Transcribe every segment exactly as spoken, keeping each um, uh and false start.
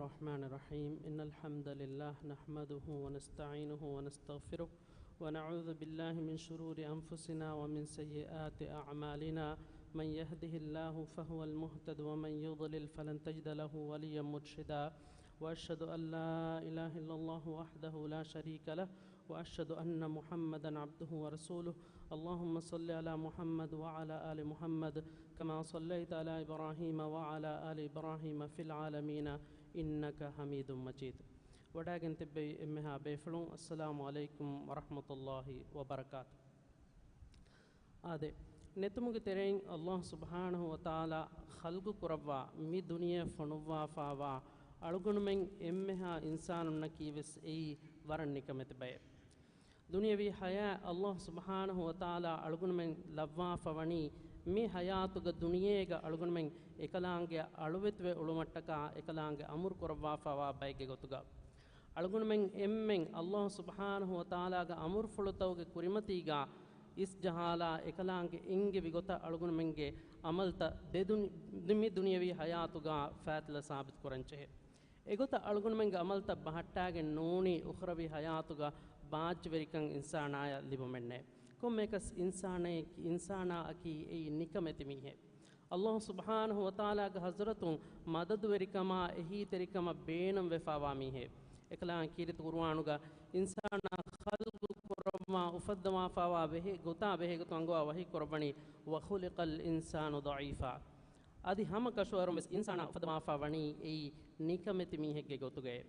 الرحمن الرحيم. إن الحمد لله نحمده ونستعينه ونستغفره، ونعوذ بالله من شرور أنفسنا ومن سيئات أعمالنا. من يهده الله فهو المهتد، ومن يضلل فلن تجد له وليا مرشدا. وأشهد أن لا إله إلا الله وحده لا شريك له، وأشهد أن محمدا عبده ورسوله. اللهم صل على محمد وعلى آل محمد كما صليت على إبراهيم وعلى آل إبراهيم في العالمين إنك حميد مجيد. ވަޑައިގެން ތިއްބެވި އެންމެހާ ބޭފުޅުން، އައްސަލާމު ޢަލައިކުމް ވަރަޙްމަތުﷲި ވަބަރަކާތު. އާދެ، ނެތުމުގެ ތެރެއިން އައްލާހު ސުބްޙާނަހު ވަތަޢާލާ ޚަލްޤު ކުރައްވާ މި ދުނިޔެ ފޮނުއްވާފާވާ އަޅުގަނޑުމެން އެންމެހާ އިންސާނުންނަކީ ވެސް އެއީ ވަރަށް ނިކަމެތި ބައެއް. ދުނިޔެވީ ޙަޔާތް އައްލާހު ސުބްޙާނަހު ވަތަޢާލާ އަޅުގަނޑުމެން ލައްވާފަ ވަނީ މި ޙަޔާތުގަ ދުނިޔޭގަ އަޅުގަނޑުމެން އެކަލާނގެ އަޅުވެތިވެ އުޅުމަށްޓަކާ އެކަލާނގެ އަމުރު ކުރައްވާފަވާ ބައެއްގެ ގޮތުގަ. އަޅުގަނޑުމެން އެންމެން އައްލާހު ސުބްޙާނަހު ވަތަޢާލާގެ އަމުރުފުޅުތަކުގެ ކުރިމަތީގަ އިސްޖަހާލާ އެކަލާނގެ އެންގެވި ގޮތަށް އަޅުގަނޑުމެންގެ އަމަލްތައް ދެ ދުނި-، މި ދުނިޔެވީ ޙަޔާތުގަ ފާތިލަ ސާބިތު ކުރަންޖެހޭ. އެގޮތަށް އަޅުގަނޑުމެންގެ އަމަލްތައް ބަހައްޓާގެން ނޫނީ އުޚްރަވީ ޙަޔާތުގަ ބާއްޖަވެރިކަން އިންސާނާޔަށް ލިބުމެއްނެތް. ކޮންމެއަކަސް އިންސާނައަކީ، އިންސާނާއަކީ އެއީ ނިކަމެތި މީހެއް. އައްލާހު ސުބްޙާނަހު ވަތަޢާލާގެ ޙަޟްރަތުން މަދަދުވެރިކަމާ އެހީތެރިކަމަށް ބޭނުންވެފާވާ މީހެއް. އެކަލާނގެ ކީރިތި ޤުރުއާނުގަ އިންސާނާ ޚަލްޤު ކުރައްވާ އުފައްދަވާފާވާ ބެހޭ ގޮތާ ބެހޭގޮތުން އަންގަވާ ވަޙީ ކުރައްވަނީ، وَخُلِقَ الْإِنسَانُ ضَعِيفًا. އަދި ހަމަ ކަށަވަރުން ވެސް އިންސާނާ އުފައްދަވާފާ ވަނީ އެއީ ނިކަމެތި މީހެއްގެ ގޮތުގައޭ.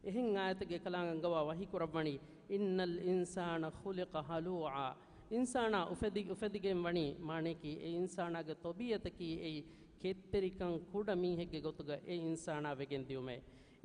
އެހެން އާޔަތެއްގެ ކަލާނގެ އަންގަވާ ވަޙީ ކުރައްވަނީ، إِنَّ الْإِنسَانَ خُلِقَ هَلُوعًا. އިންސާނާ އުފެދި-، އުފެދިގެން ވަނީ، މާނައަކީ އެ އިންސާނާގެ ޠަބީޢަތަކީ އެއީ ކެތްތެރިކަން ކުޑަ މީހެއްގެ ގޮތުގަ އެ އިންސާނާ ވެގެން ދިޔުމޭ.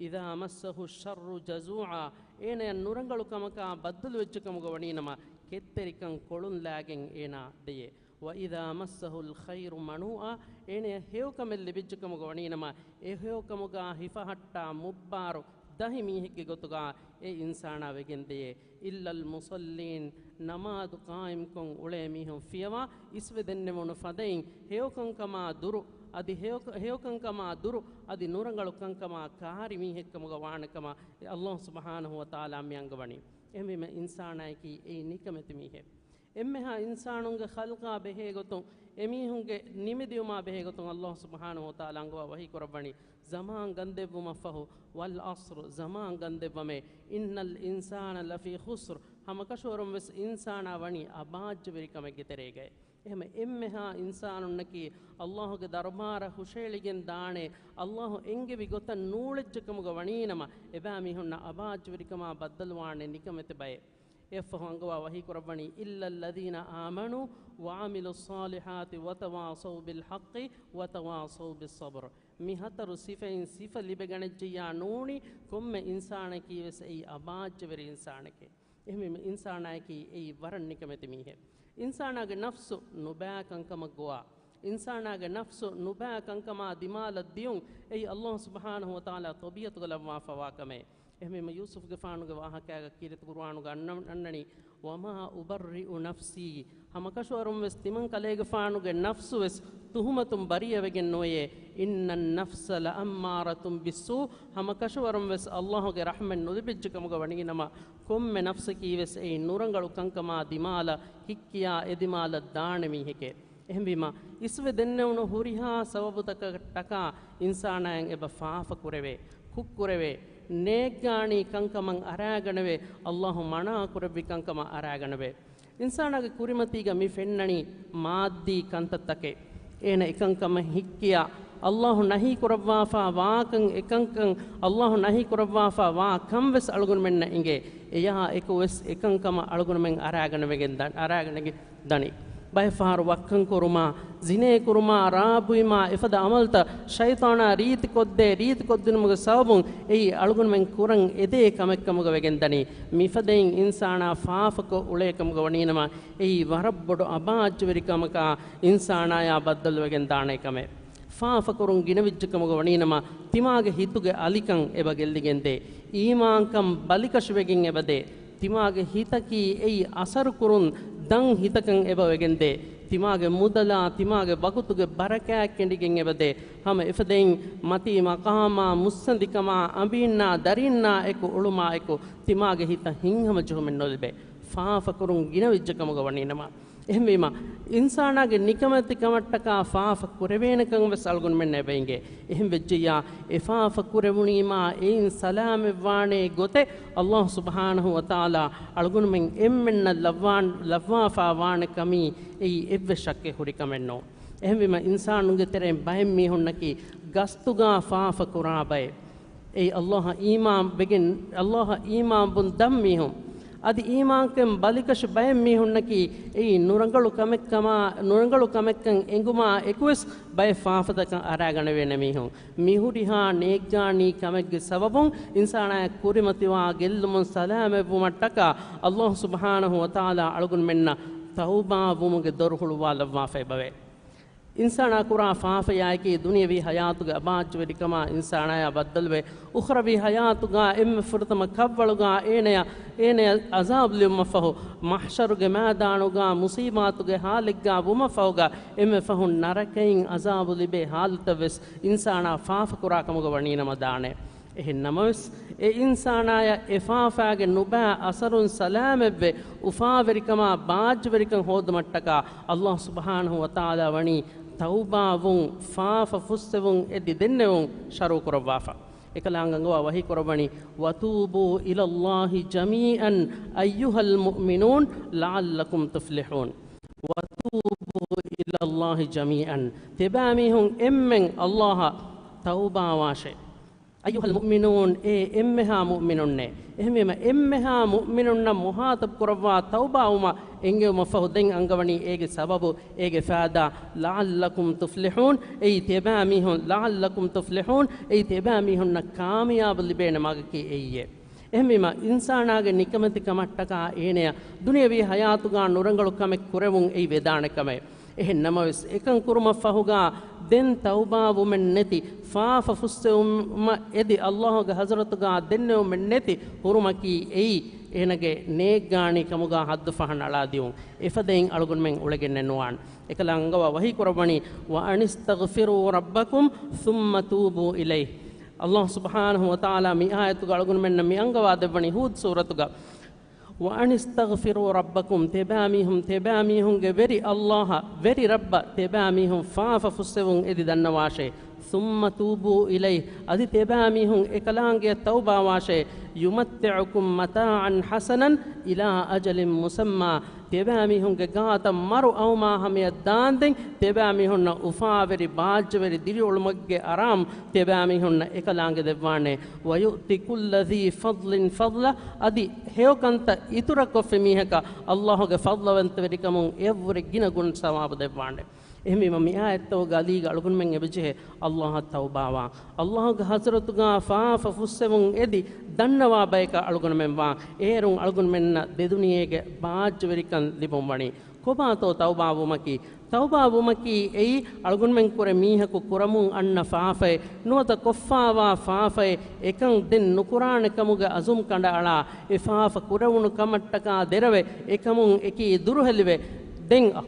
إِذَا مَسَّهُ الشَّرُّ جَزُوعًا. އޭނަޔަށް ނުރަނގަޅު ކަމަކާ ބައްދަލުވެއްޖެ ކަމުގަ ވަނީނަމަ، ކެތްތެރިކަން ކޮޅުން ލާގެން އޭނާ ދެޔޭ. وَإِذَا مَسَّهُ الْخَيْرُ مَنُوعًا. އޭނަޔަށް ހެޔޮކަމެއް ލިބިއްޖެ ކަމުގަ ވަނީނަމަ، އެ ހެޔޮކަމުގަ ހިފަހައްޓާ މުއްބާރު ދަހި މީހެއްގެ ގޮތުގަ އެ އިންސާނާ ވެގެން ދެޔޭ. إِلَّا الْمُصَلِّينَ، ނަމާދު ޤާއިމްކޮށް އުޅޭ މީހުން ފިޔަވާ، އިސްވެ ދެންނެވުނު ފަދައިން ހެޔޮކަންކަމާ ދުރު، އަދި ހެޔޮ-، ހެޔޮކަންކަމާ ދުރު، އަދި ނުރަނގަޅު ކަންކަމާ ކާރި މީހެއްކަމުގަ ވާނެ ކަމަށް އެ އައްލާހު ސުބްޙާނަހު ވަތަޢާލާ މި އަންގަވަނީ. އެހެންވީމަ އިންސާނާއަކީ އެއީ ނިކަމެތި މީހެއް. އެންމެހާ އިންސާނުންގެ ޚަލްޤާ ބެހޭގޮތުން، އެމީހުންގެ ނިމިދިޔުމާ ބެހޭގޮތުން އައްލާހު ސުބްޙާނަހު ވަތަޢާލާ އަންގަވާ ވަޙީ ކުރައްވަނީ، ޒަމާން ގަންދެއްވުމަށްފަހު، وَالْعَصْرِ، ޒަމާން ގަންދެއްވަމޭ، إِنَّ الْإِنسَانَ لَفِي خُسْرٍ، ހަމަކަށަވަރުން ވެސް އިންސާނާ ވަނީ އަބާއްޖަވެރިކަމެއްގެ ތެރޭގައި. އެހެން އެންމެހާ އިންސާނުންނަކީ އައްލާހުގެ ދަރުބާރަށް ހުށައެޅިގެން ދާނެ، އައްލާހު އެންގެވި ގޮތަށް ނޫޅެއްޖެ ކަމުގަ ވަނީނަމަ، އެބައިމީހުންނަށް އަބާއްޖަވެރިކަމާ ބައްދަލުވާނެ ނިކަމެތި ބައެއް. އެއަށްފަހު އަންގަވާ ވަޙީ ކުރައްވަނީ، إِلَّا الَّذِينَ آمَنُوا وَعَمِلُوا الصَّالِحَاتِ وَتَوَاصَوْا بِالْحَقِّ وَتَوَاصَوْا بِالصَّبْرِ. މި ހަތަރު ސިފައިން ސިފަ ލިބެގަނެއްޖެއްޔާ ނޫނީ، ކޮންމެ އިންސާނަކީ ވެސް އެއީ އަބާއްޖަވެރި އިންސާނެކޭ. އެހެންވީމަ އިންސާނާއަކީ އެއީ ވަރަށް ނިކަމެތި މީހެއް. އިންސާނާގެ ނަފްސު ނުބައި ކަންކަމަށް ގޮވާ، އިންސާނާގެ ނަފްސު ނުބައި ކަންކަމާ ދިމާލަށް ދިޔުން އެއީ އައްލާހު ސުބްޙާނަހު ވަތަޢާލާ ޠަބީޢަތުގަ ލައްވާފަވާ ކަމެއް. އެހެންވީމަ ޔޫސުފްގެފާނުގެ ވާހަކައިގަ ކީރިތި ޤުރުއާނުގަ އަންނަ-، އަންނަނީ، وَمَا أُبَرِّئُ نَفْسِي، ހަމަކަށަވަރުން ވެސް ތިމަން ކަލޭގެފާނުގެ ނަފްސު ވެސް ތުހުމަތުން ބަރީއަވެގެން ނުވެޔޭ. إِنَّ النَّفْسَ لَأَمَّارَةٌ بِالسُّوءِ، ހަމަކަށަވަރުން ވެސް އައްލާހުގެ ރަޙްމަތް ނުލިބިއްޖެ ކަމުގަ ވަނީނަމަ، ކޮންމެ ނަފްސަކީ ވެސް އެއީ ނުރަނގަޅު ކަންކަމާ ދިމާލަށް ހިއްކިޔާ އެ ދިމާލަށް ދާނެ މީހެކޭ. އެހެންވީމަ، އިސްވެ ދެންނެވުނު ހުރިހާ ސަބަބުތަކަށްޓަކާ އިންސާނާއަށް އެބަ ފާފަ ކުރެވޭ، ކުށް ކުރެވޭ، ނޭއްގާނީ ކަންކަމަށް އަރާގަނެވޭ، އައްލާހު މަނާ ކުރެއްވި ކަންކަމަށް އަރާގަނެވޭ. އިންސާނާގެ ކުރިމަތީގަ މި ފެންނަނީ މާއްދީ ކަންތައްތަކެއް. އޭނަ އެކަންކަމަށް ހިއްކިޔާ، އައްލާހު ނަހީ ކުރައްވާފާ ވާކަން އެކަންކަން، އައްލާހު ނަހީ ކުރައްވާފާ ވާ ކަން ވެސް އަޅުގަނޑުމެންނަށް އެނގޭ. އެޔާ އެކު ވެސް އެކަންކަމަށް އަޅުގަނޑުމެން އަރާގަނެވެގެން ދަ-، އަރާގަނެގެން ދަނީ. ބައެއް ފަހަރު ވައްކަން ކުރުމާ، ޒިނޭ ކުރުމާ، ރާ ބުއިމާ، އެފަދަ އަމަލްތައް ޝައިޠާނާ ރީތިކޮށްދޭ، ރީތިކޮށްދިނުމުގެ ސަބަބުން އެއީ އަޅުގަނޑުމެން ކުރަން އެދޭ ކަމެއްކަމުގަ ވެގެން ދަނީ. މިފަދައިން އިންސާނާ ފާފަކޮށް އުޅޭ ކަމުގަ ވަނީނަމަ، އެއީ ވަރަށް ބޮޑު އަބާއްޖަވެރި ކަމަކާ އިންސާނާޔާ ބައްދަލުވެގެން ދާނެ ކަމެއް. ފާފަކުރުން ގިނަވިއްޖެ ކަމުގަ ވަނީނަމަ، ތިމާގެ ހިތުގެ އަލިކަން އެބަ ގެއްލިގެންދޭ. އީމާންކަން ބަލިކަށިވެގެން އެބަދޭ. ތިމާގެ ހިތަކީ އެއީ އަސަރުކުރުން ދަން ހިތަކަށް އެބަ ވެގެންދޭ. ތިމާގެ މުދަލާ، ތިމާގެ ވަގުތުގެ ބަރަކާތް ކެނޑިގެން އެބަދޭ. ހަމަ އެފަދައިން މަތީ މަޤާމާ، މުއްސަނދިކަމާ، އަނބީންނާ، ދަރީންނާ އެކު އުޅުމާ އެކު، ތިމާގެ ހިތަށް ހިތްހަމަޖެހުމެއް ނުލިބޭ. ފާފަ ކުރުން ގިނަވެއްޖެ ކަމުގަ ވަނީނަމަ. އެހެންވީމަ، އިންސާނާގެ ނިކަމެތި ކަމަށްޓަކާ ފާފަ ކުރެވޭނެކަން ވެސް އަޅުގަނޑުމެންނަށް އެބަ އެނގޭ. އެހެން ވެއްޖެއްޔާ، އެ ފާފަ ކުރެވުނީމާ އެއިން ސަލާމަތްވާނޭ ގޮތެއް އައްލާހު ސުބްޙާނަހު ވަތަޢާލާ އަޅުގަނޑުމެން އެންމެންނަށް ލައްވާން، ލައްވާފާ ވާނެ ކަމީ އެއީ އެއްވެސް ޝައްކެއް ހުރި ކަމެއް ނޫން. އެހެންވީމަ، އިންސާނުންގެ ތެރެއިން ބައެއް މީހުންނަކީ ގަސްތުގާ ފާފަ ކުރާ ބައެއް. އެއީ އައްލާހަށް އީމާން ވެގެން، އައްލާހަށް އީމާން ވުން ދަށް މީހުން. އަދި އީމާންކަން ބަލިކަށި ބައެއް މީހުންނަކީ އެއީ ނުރަނގަޅު ކަމެއްކަމާ، ނުރަނގަޅު ކަމެއްކަން އެނގުމާ އެކުވެސް ބައެއް ފާފަތަކަށް އަރާގަނެވޭނެ މީހުން. މިހުރިހާ ނޭއްގާނީ ކަމެއްގެ ސަބަބުން އިންސާނާއަށް ކުރިމަތިވާ ގެއްލުމުން ސަލާމަތްވުމަށްޓަކާ އައްލާހު ސުބްޙާނަހު ވަތަޢާލާ އަޅުގަނޑުމެންނަށް ތައުބާވުމުގެ ދޮރު ހުޅުވާލައްވާފައި ބަވޭ. އިންސާނާ ކުރާ ފާފަޔާއެކީ ދުނިޔަވީ ހަޔާތުގެ އަބާއްޖަވެރިކަމާ އިންސާނާޔާ ބައްދަލުވެ، އުޚްރަވީ ހަޔާތުގާ އެންމެ ފުރަތަމަ ކަށްވަޅުގާ އޭނަޔަށް، އޭނަޔަށް އަޒާބު ލިބުމަށްފަހު، މަޙްޝަރުގެ މައިދާނުގާ މުޞީބާތުގެ ހާލެއްގާ ވުމަށްފަހުގާ އެންމެ ފަހުން ނަރަކައިން އަޒާބު ލިބޭ ހާލަތަށްވެސް އިންސާނާ ފާފަކުރާ ކަމުގަ ވަނީނަމަ ދާނެ. އެހެން ނަމަވެސް، އެ އިންސާނާޔަށް އެ ފާފާގެ ނުބައި އަސަރުން ސަލާމަތްވެ، އުފާވެރިކަމާ ބާއްޖަވެރިކަން ހޯދުމަށްޓަކާ އައްލާހު ސުބްޙާނަހު ވަތަޢާލާ ވަނީ ތައުބާވުން، ފާފަ ފުއްސެވުން އެދި ދެންނެވުން ޝަރުޢު ކުރައްވާފަ. އެކަލާނގަ އަންގަވާ ވަޙީ ކުރައްވަނީ، "وَتُوبُوا إِلَى اللَّهِ جَمِيعًا أَيُّهَا الْمُؤْمِنُونَ لَعَلَّكُمْ تُفْلِحُونَ. وَتُوبُوا إِلَى اللَّهِ جَمِيعًا." ތިބާމީހުން އެންމެން އައްލާހަށް ތައުބާވާށޭ. އައްޔުހަލް މުއުމިނޫން، އޭ އެންމެހާ މުއުމިނުންނޭ. އެހެންވީމަ، އެންމެހާ މުއުމިނުންނަށް މުހާތަބް ކުރައްވާ ތައުބާވުމަށް އެންގެވުމަށްފަހު، ދެން އަންގަވަނީ އޭގެ ސަބަބު، އޭގެ ފާއިދާ، "لَعَلَّكُمْ تُفْلِحُونَ." އެއީ ތިޔަބައިމީހުން، "لَعَلَّكُمْ تُفْلِحُونَ." އެއީ ތިޔަބައިމީހުންނަށް ކާމިޔާބު ލިބޭނެ މަގަކީ އެއީއޭ. އެހެންވީމަ، އިންސާނާގެ ނިކަމެތި ކަމަށްޓަކާ އޭނަޔަށް ދުނިޔަވީ ހަޔާތުގާ ނުރަނގަޅު ކަމެއް ކުރެވުން އެއީ ވެދާނެ ކަމެއް. އެހެން ނަމަވެސް، އެކަން ކުރުމަށްފަހުގާ ދެން ތައުބާވުމެއް ނެތި، ފާފަ ފުއްސެވުމަށް އެދި، އައްލާހުގެ ޙަޟްރަތުގާ ދެންނެވުމެއް ނެތި ހުރުމަކީ އެއީ، އޭނަގެ ނޭއްގާނީ ކަމުގާ ޙައްދު ފަހަނަ އަޅާދިޔުން. އެފަދައިން އަޅުގަނޑުމެން އުޅެގެންނެއް ނުވާން. އެކަލާ އަންގަވާ ވަޙީ ކުރައްވަނީ، "وَأَنِ اسْتَغْفِرُوا رَبَّكُمْ ثُمَّ تُوبُوا إِلَيْهِ." އައްލާހު ސުބްޙާނަހު ވަތަޢާލާ މި އާޔަތުގަ އަޅުގަނޑުމެންނަށް މި އަންގަވާ ދެއްވަނީ ހޫދު ސޫރަތުގަ، "وَأَنِ اسْتَغْفِرُوا رَبَّكُمْ." ތިޔަބައިމީހުން، ތިޔަބައިމީހުންގެ ވެރި އައްލާހަށް، ވެރި ރައްބަށް ތިޔަބައިމީހުން ފާފަ ފުއްސެވުން އެދި ދަންނަވާށޭ. "ثُمَّ تُوبُوا إِلَيْهِ." އަދި ތިޔަބައިމީހުން އެކަލާނގެއަށް ތައުބާވާށޭ. "يُمَتِّعْكُمْ مَتَاعًا حَسَنًا إِلَىٰ أَجَلٍ مُّسَمًّى." ތިޔަބައިމީހުންގެ ގާތަށް މަރު އައުމާ ހަމަޔަށް ދާންދެން، ތިޔަބައިމީހުންނަށް އުފާވެރި ބާއްޖަވެރި ދިރިއުޅުމެއްގެ އަރާމު ތިޔަބައިމީހުންނަށް އެކަލާނގެ ދެއްވާނެ. "وَيُؤْتِ كُلَّ ذِي فَضْلٍ فَضْلَهُ." އަދި ހެޔޮކަންތައް އިތުރަކޮށްފި މީހަކަށް އައްލާހުގެ ފަޟްލުވަންތަވެރިކަމުން އެއަށްވުރެ ގިނަ ގުނަ ސަވާބު ދެއްވާނެ. އެހެންވީމަ، މި އާޔަތްތަކުގެ އަލީގަ އަޅުގަނޑުމެން އެބަޖެހޭ އައްލާހަށް ތައުބާވާން. އައްލާހުގެ ޙަޟްރަތުގާ ފާފަ ފުއްސެވުން އެދި ދަންނަވާ ބަޔަކަށް އަޅުގަނޑުމެން ވާން. އޭރުން އަޅުގަނޑުމެންނަށް ދެދުނިޔޭގެ ބާއްޖަވެރިކަން ލިބުން ވަނީ. ކޮބާތޯ ތައުބާވުމަކީ؟ ތައުބާވުމަކީ އެއީ، އަޅުގަނޑުމެން ކުރެ މީހަކު ކުރަމުން އަންނަ ފާފައެއް، ނުވަތަ ކޮށްފާވާ ފާފައެއް، އެކަން ދެން ނުކުރާނެ ކަމުގެ އަޒުމް ކަނޑައަޅާ، އެ ފާފަ ކުރެވުނު ކަމަށްޓަކާ ދެރަވެ، އެކަމުން އެކީ ދުރުހެލިވެ، ދެން އަ-،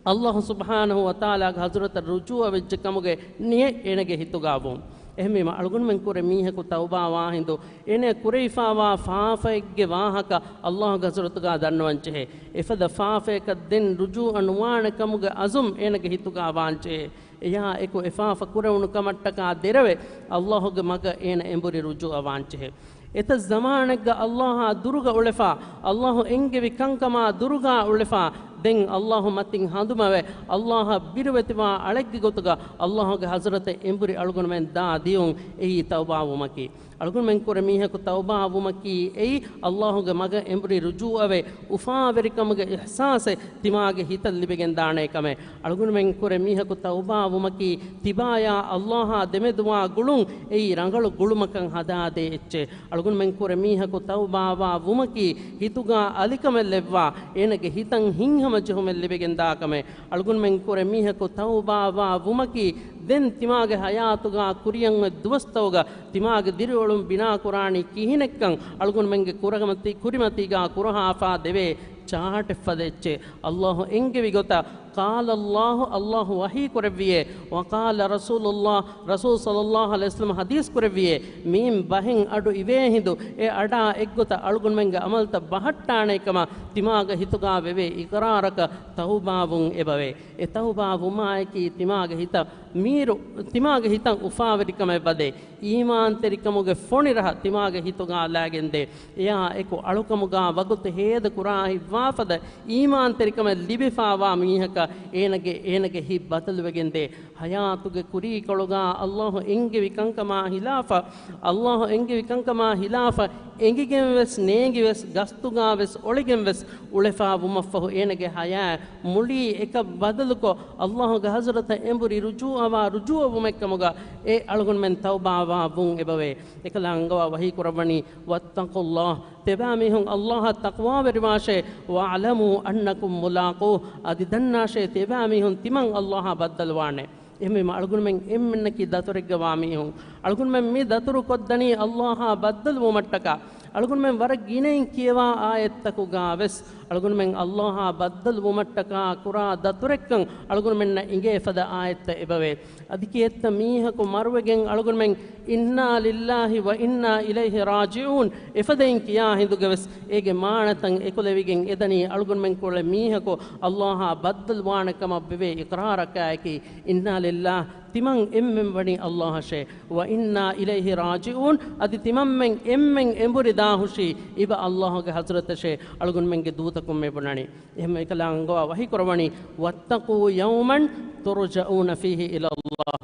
އައްލާހު ސުބްޙާނަހު ވަތަޢާލާގެ ޙަޟްރަތަށް ރުޖޫޢަ ވެއްޖެ ކަމުގެ ނިޔަތް އޭނަގެ ހިތުގާ ވުން. އެހެންވީމަ، އަޅުގަނޑުމެން ކުރެ މީހަކު ތައުބާވާ ހިނދު، އޭނަ ކުރެވިފާވާ ފާފައެއްގެ ވާހަކަ އައްލާހުގެ ޙަޟްރަތުގާ ދަންނަވަން ޖެހޭ. އެފަދަ ފާފަޔަކަށް ދެން ރުޖޫޢަ ނުވާނެ ކަމުގެ އަޒުމް އޭނަގެ ހިތުގާ ވާން ޖެހޭ. އެޔާ އެކު އެ ފާފަ ކުރެވުނު ކަމަށްޓަކާ ދެރަވެ، އައްލާހުގެ މަގަށް އޭނަ އެނބުރި ރުޖޫޢަ ވާން ޖެހޭ. އެތައް ޒަމާނެއްގަ އައްލާހާ ދުރުގަ އުޅެފާ، އައްލާހު އެންގެވި ކަންކަމާ ދުރުގާ އުޅެފާ، ދެން އައްލާހު މަތިން ހަނދުމަވެ، އައްލާހަށް ބިރުވެތިވާ އަޅެއްގެ ގޮތުގަ އައްލާހުގެ ޙަޟްރަތަށް އެނބުރި އަޅުގަނޑުމެން ދާ ދިޔުން އެއީ ތައުބާވުމަކީ. އަޅުގަނޑުމެން ކުރެ މީހަކު ތައުބާވުމަކީ އެއީ، އައްލާހުގެ މަގަށް އެނބުރި ރުޖޫޢަވެ، އުފާވެރިކަމުގެ އިޙްސާސެއް ތިމާގެ ހިތަށް ލިބިގެން ދާނޭ ކަމެއް. އަޅުގަނޑުމެން ކުރެ މީހަކު ތައުބާވުމަކީ، ތިބާޔާ އައްލާހާ ދެމެދުވާ ގުޅުން އެއީ ރަނގަޅު ގުޅުމަކަށް ހަދާދޭ އެއްޗެއް. އަޅުގަނޑުމެން ކުރެ މީހަކު ތައުބާވާ ވުމަކީ، ހިތުގާ އަލިކަމެއް ލެއްވާ، އޭނަގެ ހިތަށް ހިތްހަމަޖެހުމެއް ލިބިގެން ދާ ކަމެއް. އަޅުގަނޑުމެން ކުރެ މީހަކު ތައުބާވާ ވުމަކީ، ދެން ތިމާގެ ހަޔާތުގާ ކުރިއަށް އޮތް ދުވަސްތަކުގަ ތިމާގެ ދިރިއުޅުން ބިނާކުރާނީ ކިހިނެއްކަން އަޅުގަނޑުމެންގެ ކުރިމަތީ، ކުރިމަތީގާ ކުރަހާފާ ދެވޭ ޗާޓެއް ފަދަ އެއްޗެއް. އައްލާހު އެންގެވި ގޮތަށް قال الله، ﷲ ވަޙީ ކުރެއްވިޔޭ، وقال رسول الله، ރަސޫލު ޞައްލައްލާހު ޢަލައިހި ވަސައްލަމަ ޙަދީޘް ކުރެއްވިޔޭ، މިއިން ބަހެއް އަޑު އިވޭ ހިނދު، އެ އަޑާ އެއްގޮތަށް އަޅުގަނޑުމެންގެ ޢަމަލުތައް ބަހައްޓާނޭ ކަމަށް ތިމާގެ ހިތުގާ ވެވޭ އިޤްރާރަކަށް ތައުބާވުން އެބަވޭ. އެ ތައުބާ ވުމާއެކީ ތިމާގެ ހިތަށް މީރު، ތިމާގެ ހިތަށް އުފާވެރިކަމެއް ވަދޭ. އީމާންތެރިކަމުގެ ފޮނި ރަހަ ތިމާގެ ހިތުގާ ލާގެންދޭ. އެއާ އެކު އަޅުކަމުގާ ވަގުތު ހޭދަ ކުރާ ހިތްވާފަދަ އީމާންތެރިކަމެއް ލިބިފާވާ މީހަކަށް އޭނަގެ، އޭނަގެ ހިތް ބަދަލުވެގެންދޭ. ޙަޔާތުގެ ކުރީކޮޅުގާ ﷲ އެންގެވި ކަންކަމާ ހިލާފަށް، ﷲ އެންގެވި ކަންކަމާ ހިލާފަށް އެނގިގެން ވެސް ނޭނގި ވެސް ގަސްތުގާ ވެސް އޮޅިގެން ވެސް އުޅެފާ ވުމަށްފަހު އޭނަގެ ޙަޔާތް މުޅީ އެކަށް ބަދަލުކޮށް، ﷲގެ ޙަޟްރަތަށް އެނބުރި ރުޖޫޢަވާ ރުޖޫޢަވުމެއްކަމުގަ އެ އަޅުގަނޑުމެން ތައުބާވާ ވުން އެބަވޭ. އެކަލާ އަންގަވާ ވަޙީ ކުރައްވަނީ، واتقوا الله، ތެބާމީހުން ﷲއަށް ތަޤްވާވެރިވާށޭ، واعلموا أنكم ملاقوه، އަދި ދަންނާށޭ ތެބާމީހުން ތިމަން ﷲއާ ބައްދަލުވާނެ. އެހެންވީމަ އަޅުގަނޑުމެން އެންމެންނަކީ ދަތުރެއްގަ ވާ މީހުން. އަޅުގަނޑުމެން މި ދަތުރު ކޮށްދަނީ ﷲއާ ބައްދަލުވުމަށްޓަކާ. އަޅުގަނޑުމެން ވަރަށް ގިނައިން ކިޔަވާ އާޔަތްތަކުގާ ވެސް އަޅުގަނޑުމެން ﷲއާ ބައްދަލުވުމަށްޓަކާ ކުރާ ދަތުރެއްކަން އަޅުގަނޑުމެންނަށް އިނގޭ ފަދަ އާޔަތްތައް އެބަވޭ. އަދި ކިއެއްތަ މީހަކު މަރުވެގެން އަޅުގަނޑުމެން إنا لله وإنا إليه راجعون އެފަދައިން ކިޔާ ހިނދުގަވެސް އޭގެ މާނަތައް އެކުލެވިގެން އެދަނީ އަޅުގަނޑުމެން ކުޅެ މީހަކު ﷲއާ ބައްދަލުވާނެ ކަމަށް ވެވޭ އިޤްރާރަކާއެކީ، إنا لله، ތިމަން އެންމެން ވަނީ ﷲއަށޭ، وإنا إليه راجعون، އަދި ތިމަންމެން އެންމެން އެނބުރި ދާހުށީ އިބަ ﷲގެ ޙަޟްރަތަށޭ އަޅުގަނޑުމެންގެ ދޫތަކުން މި ބުނަނީ. އެހެން އެކަލާ އަންގަވާ ވަޙީ ކުރައްވަނީ، واتقوا يوما ترجعون فيه إلى الله.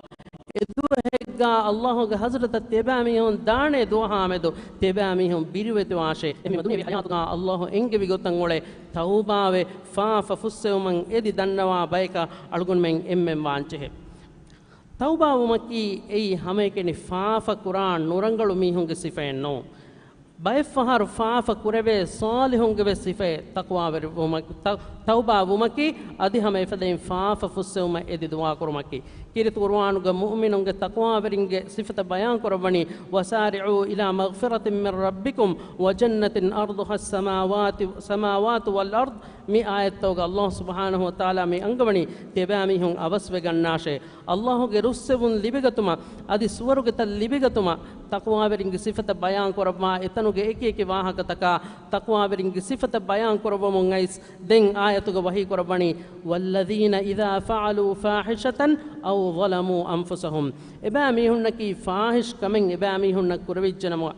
އެ ދުވަހެއްގާ ﷲގެ ޙަޟްރަތަށް ތިޔަބައިމީހުން ދާނެ ދުވަހާމެދު ތިޔަބައިމީހުން ބިރުވެތިވާށޭ. އެހެންވީމަ ދުނިޔެވީ ޙަޔާތުގާ ﷲ އެންގެވި ގޮތަށް އުޅެ ތައުބާވެ، ފާފަ ފުއްސެވުމަށް އެދި ދަންނަވާ ބަޔަކަށް އަޅުގަނޑުމެން އެންމެން ވާންޖެހޭ. ތައުބާވުމަކީ އެއީ ހަމައެކަނި ފާފަ ކުރާ ނުރަނގަޅު މީހުންގެ ސިފައެއް ނޫން. ބައެއްފަހަރު ފާފަ ކުރެވޭ ޞާލިޙުންގެ ވެސް ސިފައެއް ތަޤްވާވެރިވުމަކީ، ތަ-، ތައުބާވުމަކީ، އަދި ހަމަ އެފަދައިން ފާފަ ފުއްސެވުމަށް އެދި ދުޢާ ކުރުމަކީ. ކީރިތި ޤުރުއާނުގަ މުއުމިނުންގެ ތަޤްވާވެރިންގެ ސިފަތައް ބަޔާން ކުރައްވަނީ، وسارعوا إلى مغفرة من ربكم وجنة عرضها السماوات، السماوات والأرض. މި އާޔަތްތަކުގަ ﷲ ސުބްޙާނަހޫ ވަތަޢާލާ މި އަންގަވަނީ، ތިޔަބައިމީހުން އަވަސްވެގަންނާށޭ. ﷲގެ ރުއްސެވުން ލިބިގަތުމަށް އަދި ސުވަރުގެތައް ލިބިގަތުމަށް ތަޤްވާވެރިންގެ ސިފަތައް ބަޔާން ކުރައްވާ އެތަނުގެ އެކި އެކި ވާހަކަތަކާ ތަޤްވާވެރިންގެ ސިފަތައް ބަޔާން ކުރައްވަމުން އައިސް ދެން އާޔަތުގަ ވަޙީ ކުރައްވަނީ، والذين إذا فعلوا فاحشة أو ظلموا أنفسهم. އެބައިމީހުންނަކީ ފާޙިޝް ކަމެއް އެބައިމީހުންނަށް ކުރެވިއްޖެނަމަ،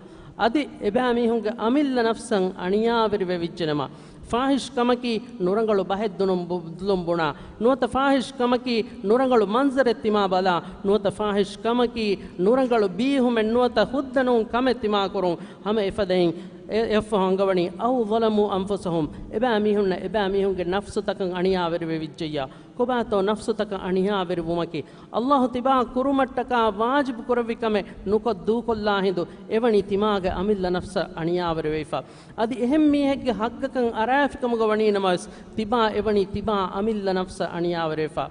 އަދި އެބައިމީހުންގެ އަމިއްލަ ނަފްސަށް އަނިޔާވެރިވެވިއްޖެނަމަ، ފާޙިޝް ކަމަކީ ނުރަނގަޅު ބަހެއް ދުނުން ބު-، ދުލުން ބުނާ، ނުވަތަ ފާޙިޝް ކަމަކީ ނުރަނގަޅު މަންޒަރެއް ތިމާ ބަލާ، ނުވަތަ ފާޙިޝް ކަމަކީ ނުރަނގަޅު ބީހުމެއް ނުވަތަ ހުއްދަ ނޫން ކަމެއް ތިމާ ކުރުން. ހަމަ އެފަދައިން އެ-، އެއަށްފަހު އަންގަވަނީ، أو ظلموا أنفسهم، އެބައިމީހުންނަށް އެބައިމީހުންގެ ނަފްސުތަކަށް އަނިޔާވެރިވެވިއްޖެއްޔާ. ކޮބާތޯ ނަފްސުތަކަށް އަނިޔާވެރިވުމަކީ؟ ﷲ ތިބާ ކުރުމަށްޓަކާ ވާޖިބު ކުރެއްވި ކަމެއް ނުކޮށް ދޫކޮށްލާ ހިނދު އެވަނީ ތިމާގެ އަމިއްލަ ނަފްސަށް އަނިޔާވެރިވެފަ. އަދި އެހެން މީހެއްގެ ޙައްޤަކަށް އަރާފިކަމުގަ ވަނީނަމަވެސް، ތިބާ އެވަނީ ތިބާ އަމިއްލަ ނަފްސަށް އަނިޔާވެރިވެފަ.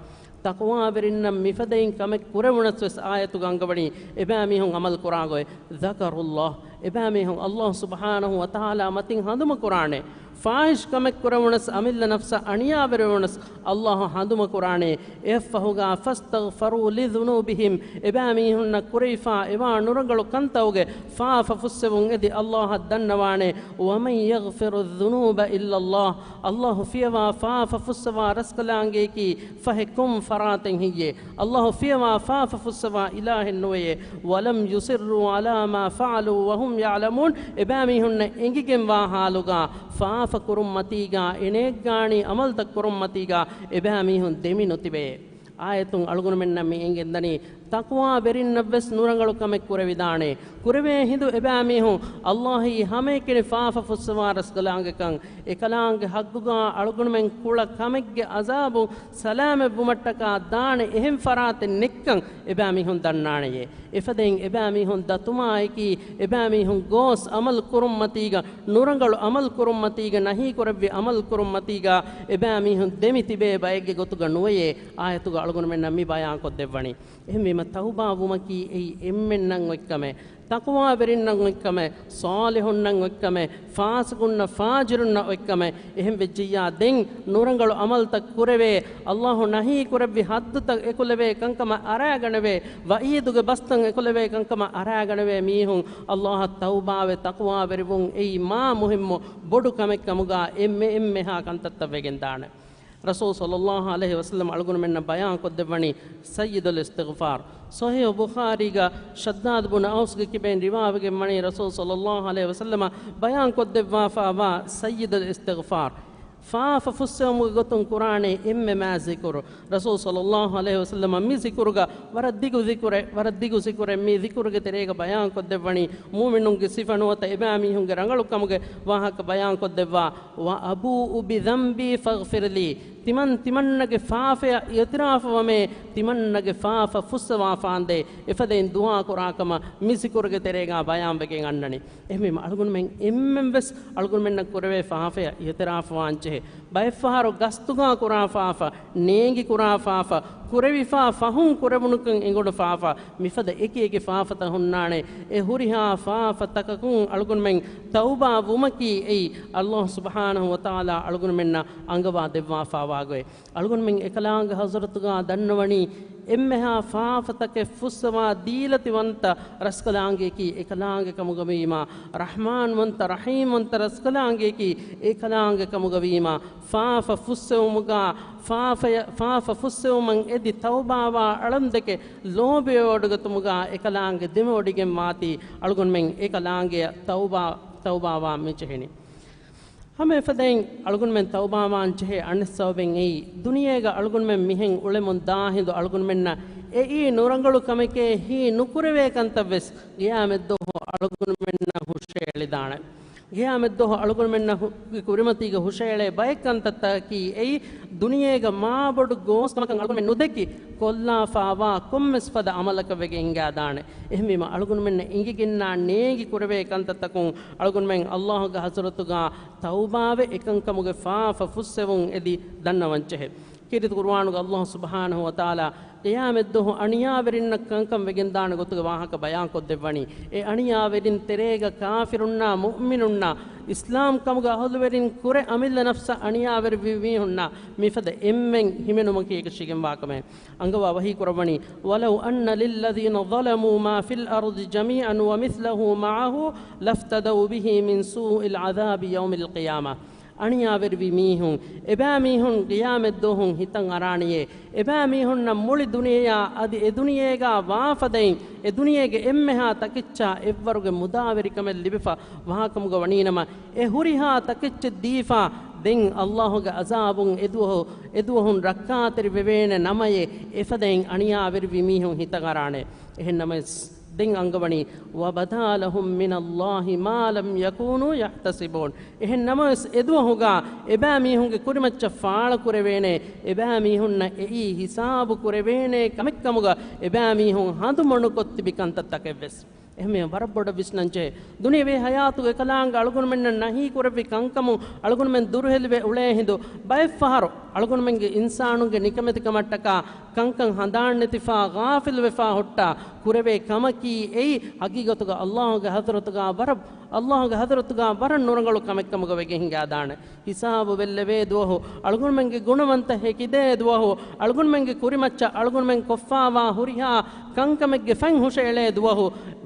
ތަޤްވާވެރިންނަށް މިފަދައިން ކަމެއް ކުރެވުނަސް ވެސް އާޔަތުގަ އަންގަވަނީ އެބައިމީހުން ޢަމަލު ކުރާ ގޮތް. ذكروا الله، އެބައިމީހުން ﷲ ސުބްޙާނަހޫ ވަތަޢާލާ މަތިން ހަނދުމަ ކުރާނެ. ފާޙިޝް ކަމެއް ކުރެވުނަސް، އަމިއްލަ ނަފްސަށް އަނިޔާވެރިވުނަސް ﷲ ހަނދުމަ ކުރާނެ. އެއަށްފަހުގާ، فاستغفروا لذنوبهم، އެބައިމީހުންނަށް ކުރެވިފާ އެވާ ނުރަނގަޅު ކަންތައުގެ ފާފަ ފުއްސެވުން އެދި ﷲއަށް ދަންނަވާނެ، ومن يغفر الذنوب إلا الله، ﷲ ފިޔަވާ ފާފަ ފުއްސަވާ ރަސްކަލާނގެއަކީ ފަހެ ކޮން ފަރާތެއް ހެއްޔޭ؟ ﷲ ފިޔަވާ ފާފަ ފުއްސަވާ އިލާހެއް ނުވެޔޭ. ولم يصروا على ما فعلوا وهم يعلمون، އެބައިމީހުންނަށް އެނގިގެންވާ ޙާލުގާ ފާފަ ކުރުންމަތީގާ އެނޭގާނީ ޢަމަލުތައް ކުރުންމަތީގާ އެބައިމީހުން ދެމި ނުތިބެޔޭ. އާޔަތުން އަޅުގަނޑުމެންނަށް މި އެނގެންދަނީ، ތަޤްވާވެރިންނަށްވެސް ނުރަނގަޅު ކަމެއް ކުރެވިދާނެ. ކުރެވޭ ހިނދު އެބައިމީހުން ﷲއީ ހަމައެކަނި ފާފަ ފުއްސަވާ ރަސްކަލާނގެކަން، އެކަލާނގެ ޙައްޤުގާ އަޅުގަނޑުމެން ކުޅަ ކަމެއްގެ ޢަޒާބު ސަލާމަތްވުމަށްޓަކާ ދާނެ އެހެން ފަރާތެއް ނެތްކަން އެބައިމީހުން ދަންނާނެޔޭ. އެފަދައިން އެބައިމީހުން ދަތުމާއެކީ، އެބައިމީހުން ގޯސް ޢަމަލު ކުރުންމަތީގަ، ނުރަނގަޅު ޢަމަލު ކުރުންމަތީގަ، ނަހީ ކުރެއްވި ޢަމަލު ކުރުންމަތީގަ އެބައިމީހުން ދެމި ތިބޭ ބައެއްގެ ގޮތުގަ ނުވެޔޭ. އާޔަތުގަ އަޅުގަނޑުމެންނަށް މި ބަޔާންކޮށްދެއްވަނީ. އެހެންވީމަ ތައުބާ ވުމަކީ އެއީ އެންމެންނަށް އޮތްކަމެއް، ތަޤްވާވެރިންނަށް އޮތްކަމެއް، ޞާލިޙުންނަށް އޮތްކަމެއް، ފާސިޤުންނަށް ފާޖިރުންނަށް އޮތްކަމެއް. އެހެން ވެއްޖިއްޔާ ދެން ނުރަނގަޅު ޢަމަލުތައް ކުރެވޭ، ﷲ ނަހީ ކުރެއްވި ޙައްދުތައް އެކުލެވޭ ކަންކަމަށް އަރާގަނެވޭ، ވަޢީދުގެ ބަސްތައް އެކުލެވޭ ކަންކަމަށް އަރާގަނެވޭ މީހުން ﷲ އަށް ތައުބާވެ ތަޤްވާވެރިވުން އެއީ މާ މުހިއްމު ބޮޑު ކަމެއް ކަމުގަ އެންމެ އެންމެހާ ކަންތައްތައް ވެގެންދާނެ. ރަސޫލު ޞައްލައްލާހު ޢަލައިހި ވަސައްލަމަ އަޅުގަނޑުމެންނަށް ބަޔާން ކޮށްދެއްވަނީ ސައްޔިދުލް އިސްތިޣްފާރު. ޞަޙީޙު ބުޚާރީގަ ޝައްދާދު ބުނު އައުސްގެ ކިބައިން ރިވާވެގެން ވަނީ ރަސޫލު ޞައްލައްލާހު ޢަލައިހި ވަސައްލަމަ ބަޔާން ކޮށްދެއްވާފައިވާ ސައްޔިދުލް އިސްތިޣްފާރު. ފާފަ ފުއްސެވުމުގެ ގޮތުން ކުރާނެ އެންމެ މާ ޒިކުރު. ރަސޫލު ޞައްލައްލާހު ޢަލައިހި ވަސައްލަމަ މި ޒިކުރުގަ ވަރަށް ދިގު ޒިކުރެއް، ވަރަށް ދިގު ޒިކުރެއް މި ޒިކުރުގެ ތެރޭގަ ބަޔާން ކޮށްދެއްވަނީ، މުއުމިނުންގެ ސިފަ ނުވަތަ އެބައިމީހުންގެ ރަނގަޅުކަމުގެ ވާހަކަ ބަޔާން ކޮށްދެއްވާ، "وأبوء بذنبي فاغفر لي." ތިމަން ތިމަންނަގެ ފާފަޔަށް އިޢުތިރާފުވަމޭ، ތިމަންނަގެ ފާފަ ފުއްސަވާފާނދޭ، އެފަދައިން ދުޢާ ކުރާކަމަށް މި ޒިކުރުގެ ތެރޭގަ ބަޔާންވެގެން އަންނަނީ. އެހެންވީމަ އަޅުގަނޑުމެން އެންމެން ވެސް އަޅުގަނޑުމެންނަށް ކުރެވޭ ފާފަޔަށް އިޢުތިރާފުވާން ޖެހޭ. ބައެއްފަހަރު ގަސްތުގަ ކުރާ ފާފަ، ނޭނގި ކުރާ ފާފަ، ކުރެވިފާ ފަހުން ކުރެވުނުކަން އެނގުނު ފާފަ، މިފަދަ އެކި އެކި ފާފަތައް ހުންނާނެ. އެ ހުރިހާ ފާފަތަކަކުން އަޅުގަނޑުމެން ތައުބާ ވުމަކީ އެއީ، ﷲ ސުބްޙާނަހު ވަތަޢާލާ އަޅުގަނޑުމެންނަށް އަންގަވާ ދެއްވާފާވާ ގޮތް. އަޅުގަނޑުމެން އެކަލާނގެ ޙަޟްރަތުގަ ދަންނަވަނީ، އެންމެހާ ފާފަތަކެއް ފުއްސަވާ ދީލަތިވަންތަ ރަސްކަލާނގެއަކީ އެކަލާނގެ ކަމުގަވީމާ، ރަޙްމާންވަންތަ ރަޙީމްވަންތަ ރަސްކަލާނގެއަކީ އެކަލާނގެ ކަމުގަވީމާ، ފާފަ ފުއްސެވުމުގަ، ފާފަޔަ-، ފާފަ ފުއްސެވުމަށް އެދި ތައުބާވާ އަޅަންދެކެ ލޯބިވެވޮޑިގަތުމުގަ އެކަލާނގެ ދެމެވޮޑިގެން ވާތީ، އަޅުގަނޑުމެން އެކަލާނގެއަށް ތައުބާ، ތައުބާވާން މިޖެހެނީ. ހަމަ އެފަދައިން އަޅުގަނޑުމެން ތައުބާވާން ޖެހޭ އަނެއް ސަބަބެއް އެއީ، ދުނިޔޭގަ އަޅުގަނޑުމެން މިހެން އުޅެމުން ދާ ހިނދު އަޅުގަނޑުމެންނަށް އެއީ ނުރަނގަޅު ކަމެކޭ ހީ ނުކުރެވޭ ކަންތައް ވެސް ގިޔާމަތްދުވަހު އަޅުގަނޑުމެންނަށް ހުށައެޅިދާނެ. ގިޔާމަތްދުވަހު އަޅުގަނޑުމެންނަށް ހު-، ކުރިމަތީގަ ހުށައެޅޭ ބައެއް ކަންތައްތަކަކީ އެއީ ދުނިޔޭގަ މާބޮޑު ގޯސް ކަމަކަށް އަޅުގަނޑުމެން ނުދެކި ކޮށްލާފާވާ ކޮންމެސް ފަދަ އަމަލަކަށް ވެގެން ހިނގާދާނެ. އެހެންވީމަ އަޅުގަނޑުމެންނަށް އިނގިގެންނާ ނޭނގި ކުރެވޭ ކަންތައްތަކުން އަޅުގަނޑުމެން ﷲ ގެ ޙަޟްރަތުގަ ތައުބާވެ އެކަންކަމުގެ ފާފަ ފުއްސެވުން އެދި ދަންނަވަންޖެހޭ. ކީރިތި ޤުރުއާނުގަ ﷲ ސުބްޙާނަހު ވަތަޢާލާ ޤިޔާމަތްދުވަހު އަނިޔާވެރިންނަށް ކަންކަން ވެގެންދާނެ ގޮތުގެ ވާހަކަ ބަޔާންކޮށްދެއްވަނީ. އެ އަނިޔާވެރިން ތެރޭގަ ކާފިރުންނާ މުއުމިނުންނާ އިސްލާމް ކަމުގެ އަހުލުވެރިން ކުރެ އަމިއްލަ ނަފްސަށް އަނިޔާވެރިވި މީހުންނާ މިފަދަ އެންމެން ހިމެނުމަކީ އެކަށީގެންވާ ކަމެއް. އަންގަވާ ވަޙީ ކުރައްވަނީ، "ولو أن للذين ظلموا ما في الأرض جميعا ومثله معه لافتدوا به من سوء العذاب يوم القيامة." އަނިޔާވެރިވި މީހުން، އެބައިމީހުން ޤިޔާމަތްދުވަހުން ހިތަށް އަރާނެޔޭ، އެބައިމީހުންނަށް މުޅި ދުނިޔެއާ އަދި އެދުނިޔޭގާ ވާފަދައިން، އެދުނިޔޭގެ އެންމެހާ ތަކެއްޗާ އެއްވަރުގެ މުދާވެރިކަމެއް ލިބިފަ ވާކަމުގަ ވަނީނަމަ، އެ ހުރިހާ ތަކެއްޗެއް ދީފާ، ދެން ﷲ ގެ ޢަޒާބުން އެދުވަހު، އެދުވަހުން ރައްކާތެރި ވެވޭނެ ނަމަޔޭ، އެފަދައިން އަނިޔާވެރިވި މީހުން ހިތަށް އަރާނެ. އެހެން ނަމަވެސް، ދެން އަންގަވަނީ، "وبدا لهم من الله ما لم يكونوا يحتسبون." އެހެން ނަމަވެސް، އެދުވަހުގަ އެބައިމީހުންގެ ކުރިމައްޗަށް ފާޅަކުރެވޭނެ، އެބައިމީހުންނަށް އެއީ ހިސާބު ކުރެވޭނެ ކަމެއްކަމުގަ އެބައިމީހުން ހަނދުމަނުކޮށް ތިބި ކަންތައްތަކެއްވެސް. އެހެންވެ، ވަރަށް ބޮޑަށް ވިސްނަންޖެހޭ. ދުނިޔެވީ ހަޔާތުގެ އެކަލާނގެ އަޅުގަނޑުމެންނަށް ނަހީ ކުރެއްވި ކަންކަމުން އަޅުގަނޑުމެން ދުރުހެލިވެ އުޅޭ ހިނދު، ބައެއްފަހަރު އަޅުގަނޑުމެންގެ އިންސާނުންގެ ނިކަމެތިކަމަށްޓަކާ ކަންކަން ހަނދާންނެތިފާ، ޣާފިލުވެފާ ހުއްޓާ ކުރެވޭ ކަމަކީ އެއީ، ހަގީގަތުގަ ﷲ ގެ ޙަޟްރަތުގަ ވަރަށް، ﷲ ގެ ޙަޟްރަތުގަ ވަރަށް ނުރަނގަޅު ކަމެއްކަމުގަ ވެގެން ހިނގާދާނެ. ހިސާބު ބެއްލެވޭ ދުވަހު، އަޅުގަނޑުމެންގެ ގުނަވަންތަ ހެކިދޭ ދުވަހު، އަޅުގަނޑުމެންގެ ކުރިމައްޗަށް އަޅުގަނޑުމެން ކޮށްފާވާ ހުރިހާ ކަންކަމެއްގެ ފަތް ހުށައެޅޭ ދުވަހު،